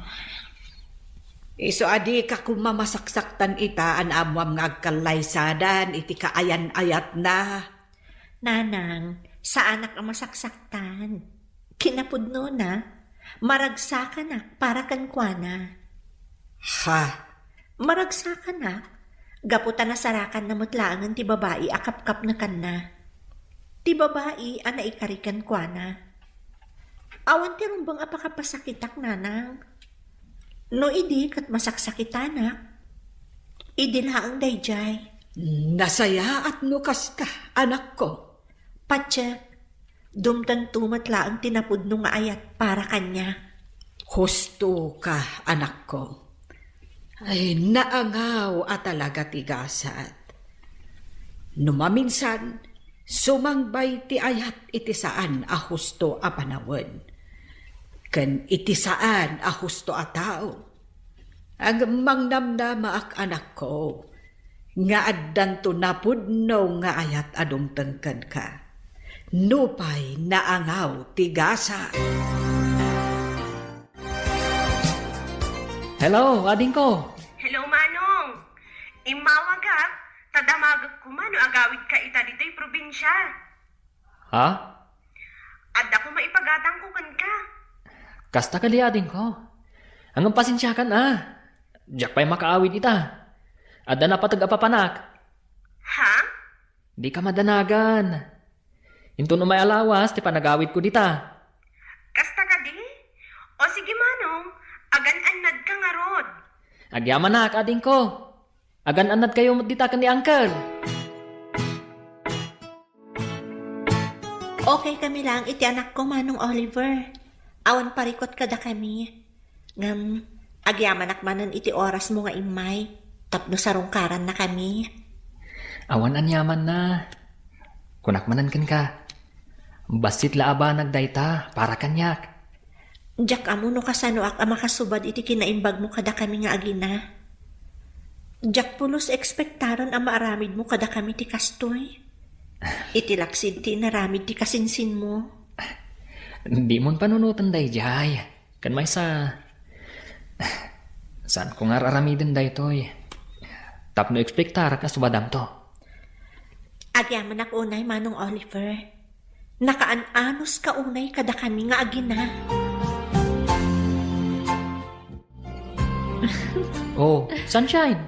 Isu a dika koma masaksaktan ita a naammoam nga agkallaysadan iti kaayan-ayatna. Nanang, saanak a masaksaktan. Kinapudnona, maragsakanak para kenkuana. Ha? Maragsakanak, gapu ta nasarakanna met laengen ti babai a kapkapnekanna. Ti babai a naikari kenkuana. Awan ti rumbeng a pakapasakitak, nanang. No idi ket masaksakitanak, idi laeng daydiay. Nasayaat no kasta, anakko. Patiek, dumtengto met laeng ti napudno nga ayat para kaniak. Husto ka, anakko. Ay, naangaw a talaga ti gasat. No maminsan, sumangbay ti ayat iti saan a husto a panawen, ken iti saan a husto a tao. Ngem mangnamnamaak, anakko, nga addanto napudno nga ayat a dumteng kenka, nupay naangaw ti gasat. Hello, adingko. Hello, Manong. Immawagak, ta damagek koma no agawidka ita ditoy probinsia. Ha? Adda koma ipagatangko kenka. Kasta kadi, adingko. Ngem pasensiakan a. Diak pay makaawid ita. Adda napateg a papanak. Ha? Dika madanagan. Inton umay a lawas ti panagawidko dita. Kasta kadi? O sige, Manong, agan-annadka ngarud. Agyamanak, adingko. Agan-annadkayo met dita ken ni Uncle. Okay kami laeng iti anakko, Manong Oliver. Awan parikut kadakami. Ngem, agyamanak manen iti orasmo nga immay, tapno sarungkarannakami. Awan aniamanna. Kunak manen kenka, bassit la a banag dayta para kaniak. Diak ammo no kasanoak a makasubad iti kinaimbagmo kadakami nga agina. Diak pulos ekspektaren a maaramidmo kadakami ti kastoy. Iti laksid ti inaramid ti kasinsinmo. Dimon panunoten daydiay. Ken maysa, saanko nga ar-aramiden daytoy tapno ekspektarak a subadamto. Agyamanak unay, Manong Oliver. Nakaan-anuska unay kadakami nga agina. Oh, Sunshine!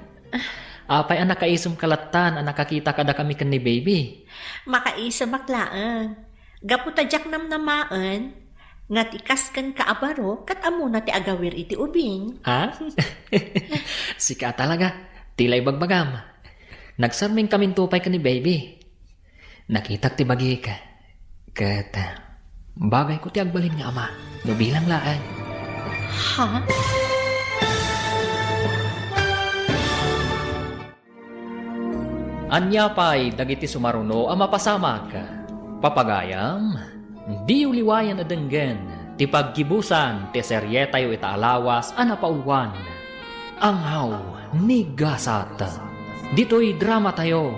Apay a nakaisem ka lattan a nakakita kadakami ken ni Baby? Makaisemak laeng. Gapu ta diak namnamaen nga ti kas kenka a baro ket ammona ti agawir iti ubing. Ha? Sika talaga. Tila ibagbagam. Nagsarmingkaminto pay ken ni Baby. Nakitak ti bagik. Ket bagayko ti agbalin nga ama no bilang laeng. Ha? Ania pay dagiti sumaruno a mapasamak? Papagayam, diyo liwayan a denggen ti paggibusan ti serietayo ita a lawas a napauluan, Angaw ni Gasat. Ditoy dramatayo,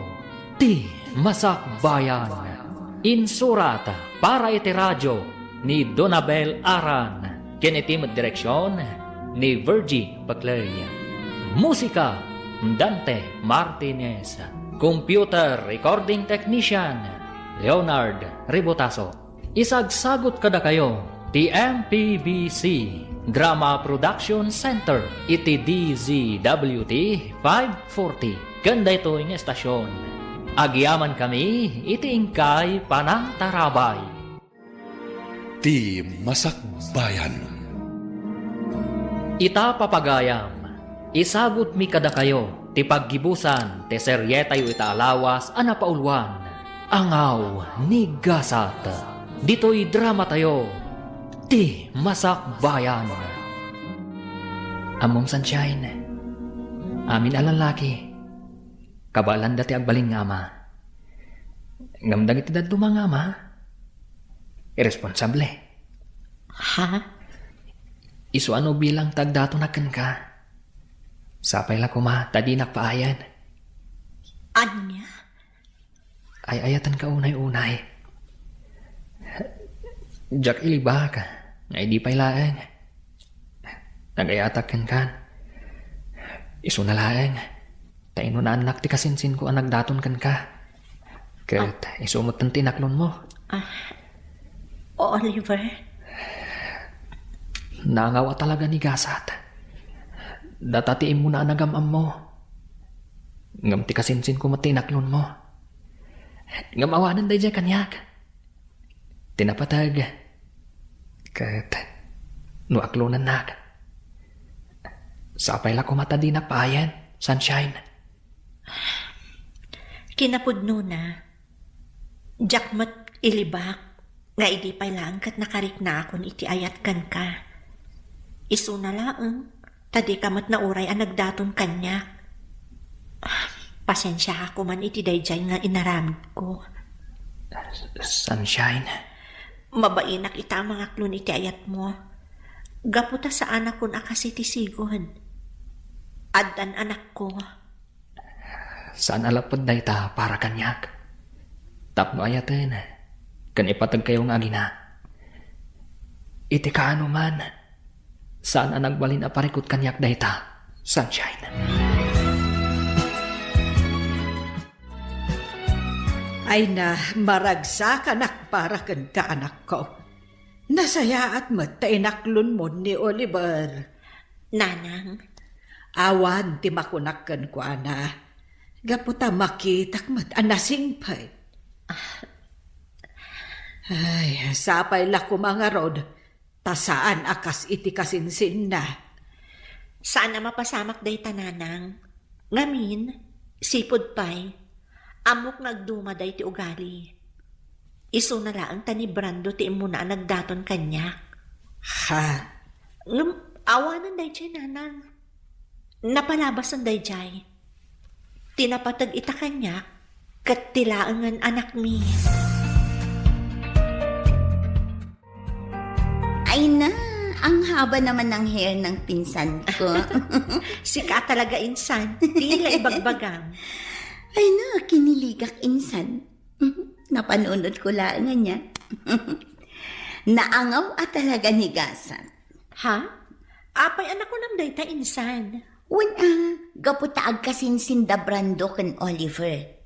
Ti Masakbayan. Insurat para iti radio ni Donabel Aran, ken iti met direksion ni Virgie Paclay. Musika, Dante Martinez. Computer recording technician, Leonard Ributaso. Isagsagut kadakayo ti M P B C Drama Production Center iti D Z W T five forty. Ken daytoy nga estasion, agyamankami iti inkay panangtarabay. Ti Masakbayan. Ita, papagayam, isagutmi kadakayo ti paggibusan ti serietayo ita a lawas a napauluan, Angaw ni Gasat. Ditoy dramatayo, Ti Masakbayan. Ammom, Sunshine, amin a lallaki, kabaelanda ti agbalin nga ama. Ngem dagiti dadduma nga ama, irresponsable. Ha? Isu a no bilang ti agdatonak kenka, sapay la koma ta dinak paayen. Ania? Ay-ayatenka unay-unay. Diak ilibak nga idi pay laeng nagayatak kenka, isuna laeng ta inunaannak ti kasinsinko a nagdaton kenka. Ket isu metten ti inaklonmo. Ah, Oliver. Nangaw a talaga ni Gasat. Data ti immuna a nagam-ammo. Ngem ti kasinsinko met ti inaklonmo. Ngem awanen daydiay kaniak ti napateg. Ket no aklonennak, sapay la koma ta dinak paayen, Sunshine. Kinapudnona, diak met ilibak nga idi pay laeng ket nakariknaakon iti ayat kenka. Isuna laeng ta dika met nauray a nagdaton kaniak. Pasensiaak koman iti daydiay nga inaramidko. Sunshine. Mabainak ita a mangaklon iti ayatmo. Gapu ta saanakon a kasi ti sigud. Addan anakko. Saan a lapud dayta para kaniak. Tapno ayaten ken ipateg kayo nga agina. Iti kaano man, saan a nagbalin a parikut kaniak dayta, Sunshine. Ay na, maragsakanak para kenka, anakko. Nasayaat met ta inaklonmo ni Oliver. Nanang. Awan ti makunak kenkuana. Gapu ta makitak met a nasingpet. Ah. Ay, sapay la koma ngarud ta saan a kas iti kasinsinna. Saan a mapasamak dayta, Nanang. Ngamin, sipud pay, ammok nga agduma dayta ugali. Isuna laeng ta ni Brando ti immuna a nagdaton kaniak. Ha? Ngem, awanen dayjay, nanang. Napalabasen dayjay. Ti napateg ita kaniak, ket ti laengen anakmi. Ay na, ang haba naman ng hair ng pinsan ko. Sika talaga, insan. Tila ibagbagam. Ay na, kiniligak, insan. Napanunot ko laeng ania. Naangaw a talaga ni gasat. Ha? Apay a nakunam dayta, insan? Wen a, gapu ta agkasinsin da Brando ken Oliver.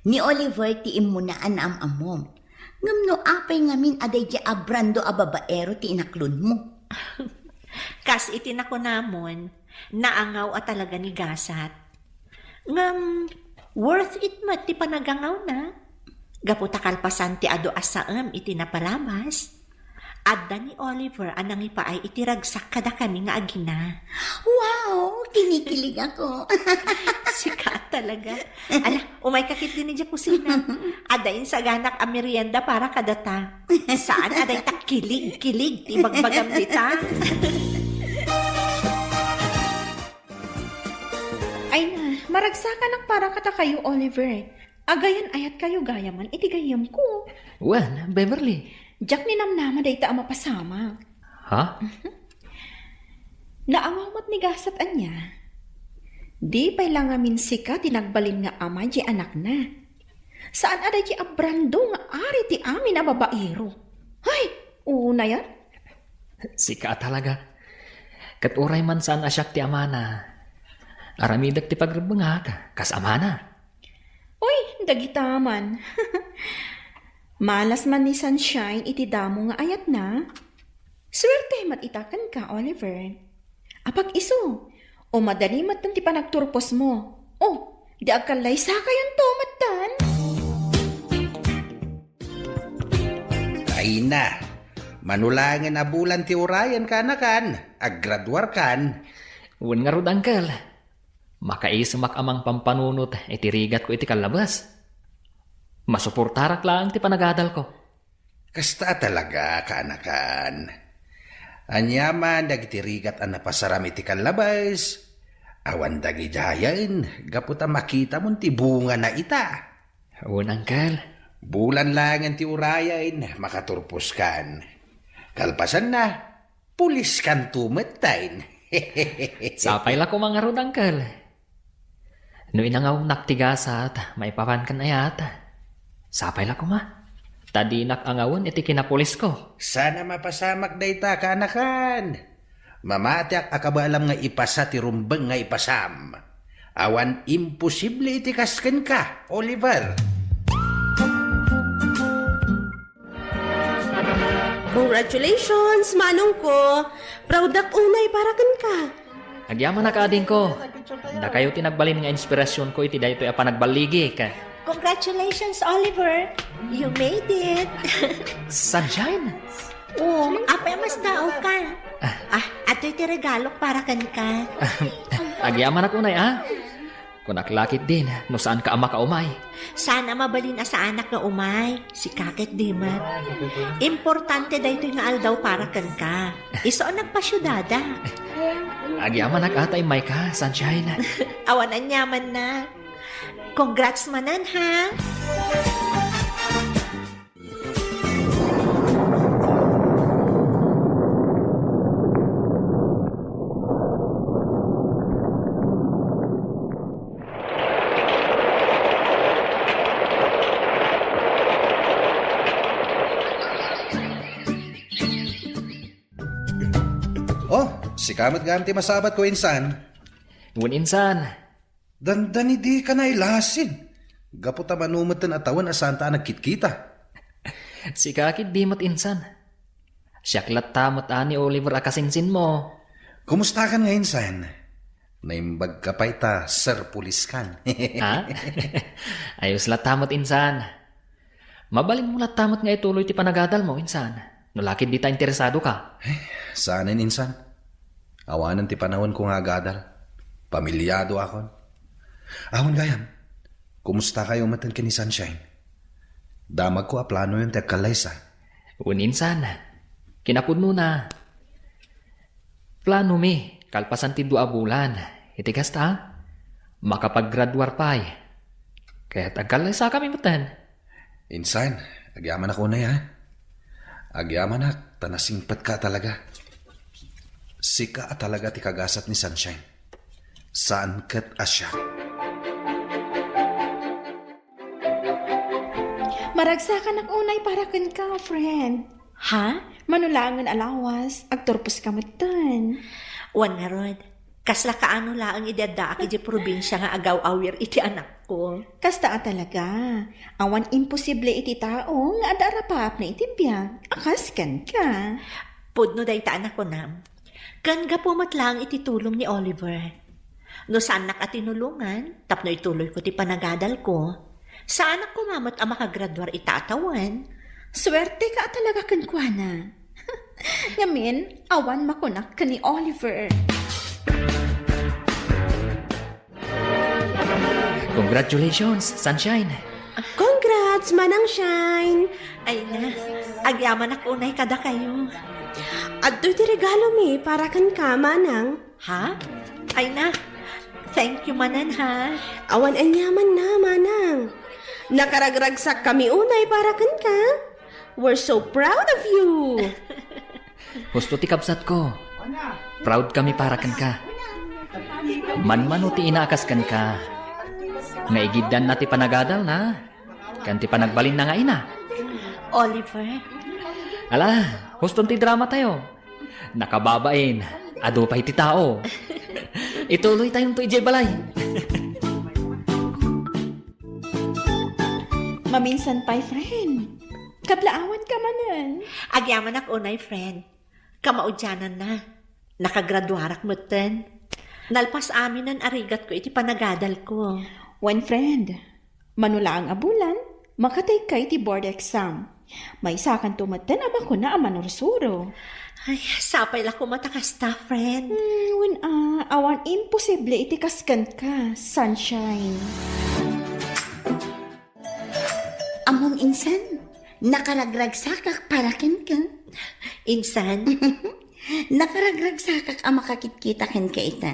Ni Oliver ti immuna a naam-ammom. Ngem no apay ngamin a daydi a Brando a babaero ti inaklonmo? Kas iti nakunamon, naangaw a talaga ni gasat. Ngem, worth it met ti panagangawna. Gapu ta kalpasan ti adu a saem iti napalabas, adda ni Oliver a nangipaay iti ragsak kadakami nga agina. Wow! Kinikilig ako. Sika talaga. Ala, umayka ketdin idiay kusina. Adda insaganak a merienda para kadata. Saan a dayta kilig-kilig ti ibagbagam dita? Ay na, maragsakanak para kadakayo, Oliver. Agayan-ayatkayo gayamen iti gayyemko. Wen, Beverly. Diak ninamnama dayta a mapasamak. Ha? Naangaw met ni gasat ania. Di pay la ngamin sika ti nagbalin nga ama diay anakna. Saan a daydi a Brando nga ari ti amin a babaero. Hay, unayan. Sika talaga. Ket uray man saan a siak ti amana, aramidek ti pagrebbengak kas amana. Uy, dagita man. Malas man ni Sunshine iti damo nga ayatna. Suerte met ita kenka, Oliver. Apag-isu, o madali metten ti panagturposmo. O, di agkallaysakayonto metten? Ay na, mano laengen a bulan ti urayen, kaanakan, aggraduarkan. Wen ngarud, uncle. Makaisumak a mangpampanunot iti rigatko iti kallabes. Masuportarak laeng ti panagadalko. Kasta a talaga, kaanakan. Aniaman dagiti rigat a napasaram iti kallabes, awan dagidiayen gapu ta makitamon ti bungana ita. Wen, uncle. Bulan laengen ti urayen, makaturposkan. Kalpasanna, puliskanto metten. Sapay la koma ngarud, uncle. No inangawnak ti gasat, maipapan ken ayat. Sapay la koma. Ta dinak angawen iti kinapulisko. Saan a mapasamak dayta, kaanakan. Mamatiak a kabaelam nga ipasa ti rumbeng nga ipasam. Awan imposible iti kas kenka, Oliver. Congratulations, manongko! Proud-ak unay para kenka. Agyamanak, adingko. Dakayo ti nagbalin nga inspirasionko iti daytoy a panagballigik. Congratulations, Oliver! You made it! Sunshine? Oh, apay a masdaawka? Ah, adtoy ti regalok para kenka. Agyamanak unay, a? Kunak la ketdin, no saanka a makaumay. Saan a mabalin a saanak nga umay. Sika ketdi met. Importante daytoy nga aldaw para kenka. Isu a nagpasiudadak. Agyamanak a ta immayka, Sunshine. Awan aniamanna. Congrats manen, ha? Oh, sika met gayam ti masabatko, insan. Wen, insan. Dandani dika nailasin. Gapu ta mano metten a tawen a saanta a nagkitkita. Sika ketdi met, insan. Siak latta met a ni Oliver a kasinsinmo. Kumustakan nga, insan? Naimbagka pay ta serpuliskan. Ha? Ayos latta met, insan. Mabalinmo latta met nga ituloy ti panagadalmo, insan. No la ketdi ta interesadoka. Eh, saanen, insan. Awanen ti panawenko nga agadal. Pamilyado akon. Awan gayam, kumustakayo metten ken ni Sunshine? Damagko a planoyon ti agkallaysa. Wen, insan. Kinapudnona, Planomi, kalpasan ti dua a bulan, iti kasta, makapaggraduar pay. Ket agkallaysakami metten. Insan, agyamanak unay, ha? Agyamanak, ta nasingpetka a talaga. Sika a talaga ti kagasat ni Sunshine. Saan ket a siak. Maragsakanak unay para kenka, friend. Ha? Mano laengen a lawas, agturposka metten. Wen ngarud, kasla kaano laeng idi addaak idiay probinsia nga agaw-awir iti anakko. Kasta a talaga. Awan imposible iti tao nga adda arapaapna iti biag a kas kenka. Pudno dayta a nakunam. Ken gapu met laeng iti tulong ni Oliver. No saannak a tinulongan tapno ituloyko ti panagadalko, saanak koma met a makagraduar ita a tawen. Suerteka a talaga kenkuana. Ngamin, awan makunak ken ni Oliver. Congratulations, Sunshine! Congrats, Manang Shine! Ay na, agyamanak unay kadakayo. Adtoy ti regalomi para kenka, Manang. Ha? Ay na, thank you manen, ha? Awan aniamanna, Manang. Nakaragragsakkami unay para kenka. We're so proud of you! Husto ti kabsatko. Proud kami para kenka. Manmano ti ina a kas kenka nga igiddanna ti panagadalna ken ti panagbalinna nga ina. Oliver. Ala, huston ti drama tayo. Nakababain, adu pay ti tao. Ituloy tayonto idiay balay. Maminsan pay, friend. Kablaawanka manen. Agyamanak unay, friend. Kamaudiananna, nakagraduarak metten. Nalpas aminen a rigatko iti panagadalko. Wen, friend, mano laeng a bulan, makatayka iti board exam. Maysakanto metten a makuna a manursuro. Ay, sapay la koma ta kasta, friend. Hmm, wen a, awan imposible iti kas kenka, Sunshine. Ammom, insan, nakaragragsakak para kenka. Insan? Nakaragragsakak a makakitkita kenka ita.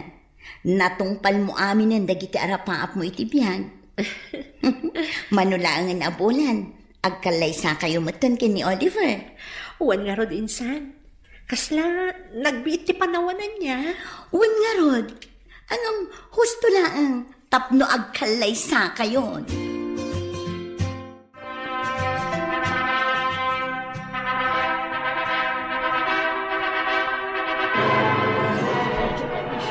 Natungpalmo aminen dagiti arapaapmo iti biag. Mano laengen a bulan, agkallaysakayo metten ken ni Oliver. Wen ngarud, insan. Kasla nagbiit ti panawananna. Wen ngarud, ngem husto laeng tapno agkallaysakayon.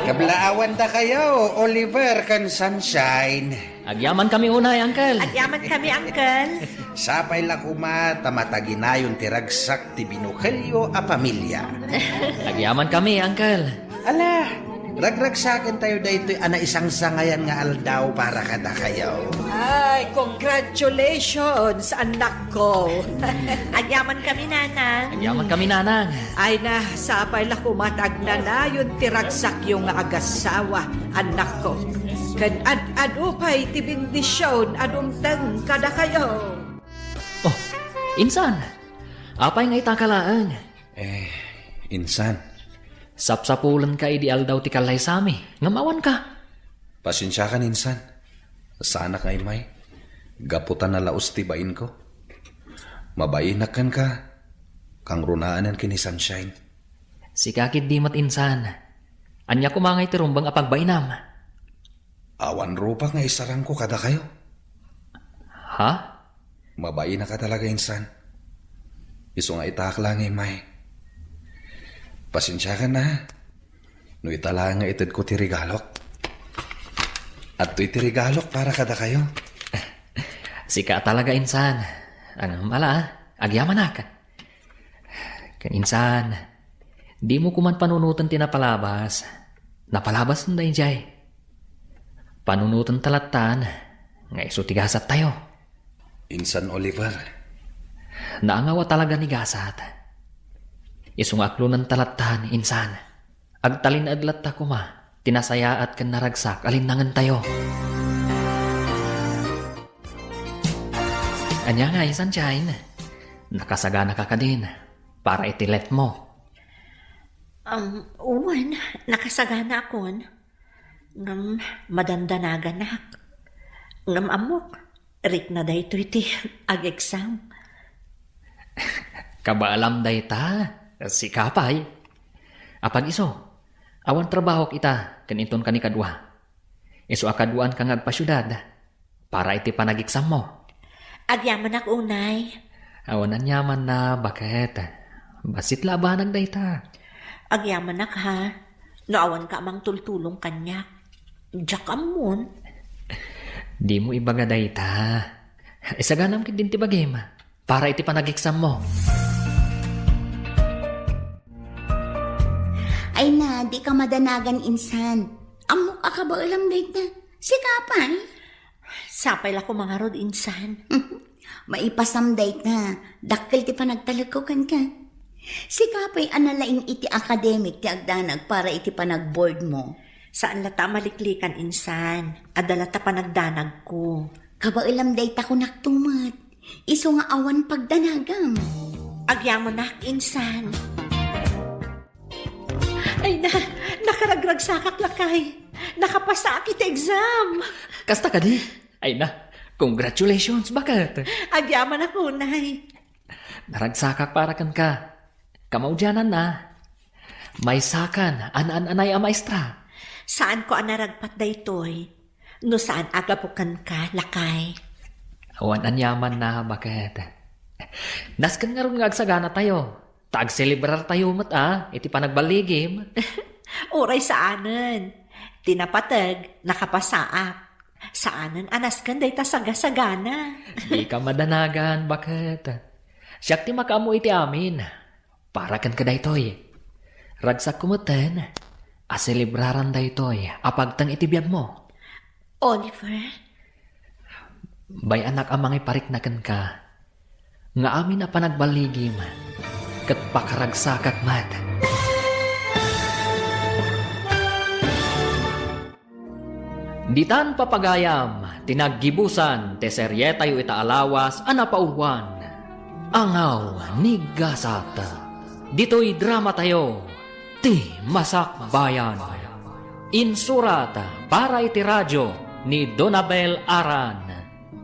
Kablaawandakayo, Oliver ken Sunshine. Agyamankami unay, Uncle. Agyamankami, Uncle. Sapay la koma ta mataginayon ti ragsak ti binukelyo a pamilia. Agyamankami, Uncle. Ala, ragragsakentayo daytoy a naisangsangayan nga aldaw para kadakayo. Ay, congratulations, annakko. Agyamankami, Nanang. Agyamankami, Nanang. Ay na, sapay la koma ta agnanayon ti ragsakyo nga agasawa, annakko. Ken ad-adu pay ti bendision a dumteng kadakayo. Oh, insan, apay nga itaka laeng? Eh, insan. Sapsapulenka idi aldaw ti kallaysami, ngem awanka. Pasensiakan, insan. Saanak nga immay. Gapu ta nalaus ti bainko. Mabainak kenka. Kangrunaanen ken ni Sunshine. Sika ketdi met, insan. Ania koma ngay ti rumbeng a pagbainam? Awan rupak nga isarangko kadakayo. Ha? Mabainak a talaga, insan. Isu nga itaak laeng nga immay. Pasensiakan, ha? No ita laeng nga itedko ti regalok. Adtoy ti regalok para kadakayo. Sika a talaga, insan. Ngem ala, agyamanak. Ken insan, dimo koman panunoten ti napalabas. Napalabasen daydiay. Panunotenta lattan nga isu ti gasattayo. Insan Oliver. Naangaw a talaga ni gasat. Isu nga aklonenta lattan, insan. Agtalinaed latta koma ti nasayaat ken naragsak a linnangentayo. Ania ngay, Sunshine? Nakasaganaka kadin para iti letmo. Um, wen, nakasaganaakon. Ngem madandanaganak. Ngem ammok, rikna daytoy ti ag-exam. Kabaelam dayta, sika pay. Apag isu, awan trabahok ita ken inton kanikadua. Isu a kaduaanka nga agpasiudad para iti panag-exammo. Agyamanak unay. Awan aniamanna, baket. Bassit la a banag dayta. Agyamanak, ha? No awanka a mangtultulong kaniak, diak ammon. Dimo ibaga dayta. Isaganam ketdin ti bagim para iti panag-exammo. Ay na, dika madanagan, insan. Ammok a kabaelam dayta. Sika pay. Sapay la koma ngarud, insan. Maipasam dayta. Dakkel ti panagtalekko kenka. Sika pay a nalaing iti academic ti agdanag para iti panagboardmo. Saan latta a maliklikan, insan. Adda latta panagdanagko. Kabaelam dayta, kunakto met. Isu nga awan pagdanagam. Agyamanak, insan. Ay na, nakaragragsakak, lakay. Nakapasaak iti exam. Kasta kadi? Ay na, congratulations, baket. Agyamanak unay. Naragsakak para kenka. Kamaudiananna, maysakan a naan-anay a maestra. Saanko a naragpat daytoy no saan a gapu kenka, lakay. Awan aniamanna, baket. Nasken ngarud nga agsaganatayo. Ta agselebrartayo met a iti panagballigim. Uray saanen. Ti napateg, nakapasaak. Saanen a nasken dayta sagasagana. Dika madanagan, baket. Siak ti makaammo iti amin. Para kenka daytoy. Ragsakko metten a selebraran daytoy a pagteng iti biagmo. Oliver? Bay-anak a mangiparikna kenka nga amin a panagballigim ket pakaragsakak met. Ditan papagayam ti naggibusan ti serietayo ita a lawas a napauluan, Angaw ni Gasat. Ditoy dramatayo, Ti Masakbayan. Insurat para iti radio ni Donabel Aran.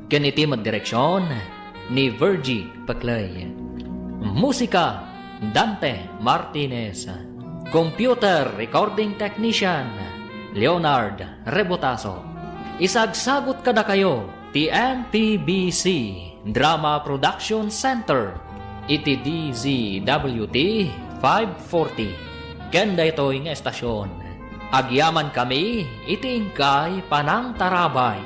Ken iti met direksion ni Virgie Peclay. Musika, Dante Martinez. Computer recording technician, Leonard Rebotazo. Isagsagut kadakayo ti M P B C Drama Production Center iti D Z W T five forty. Ken daytoy nga estasion, agyamankami iti inkay panangtarabay.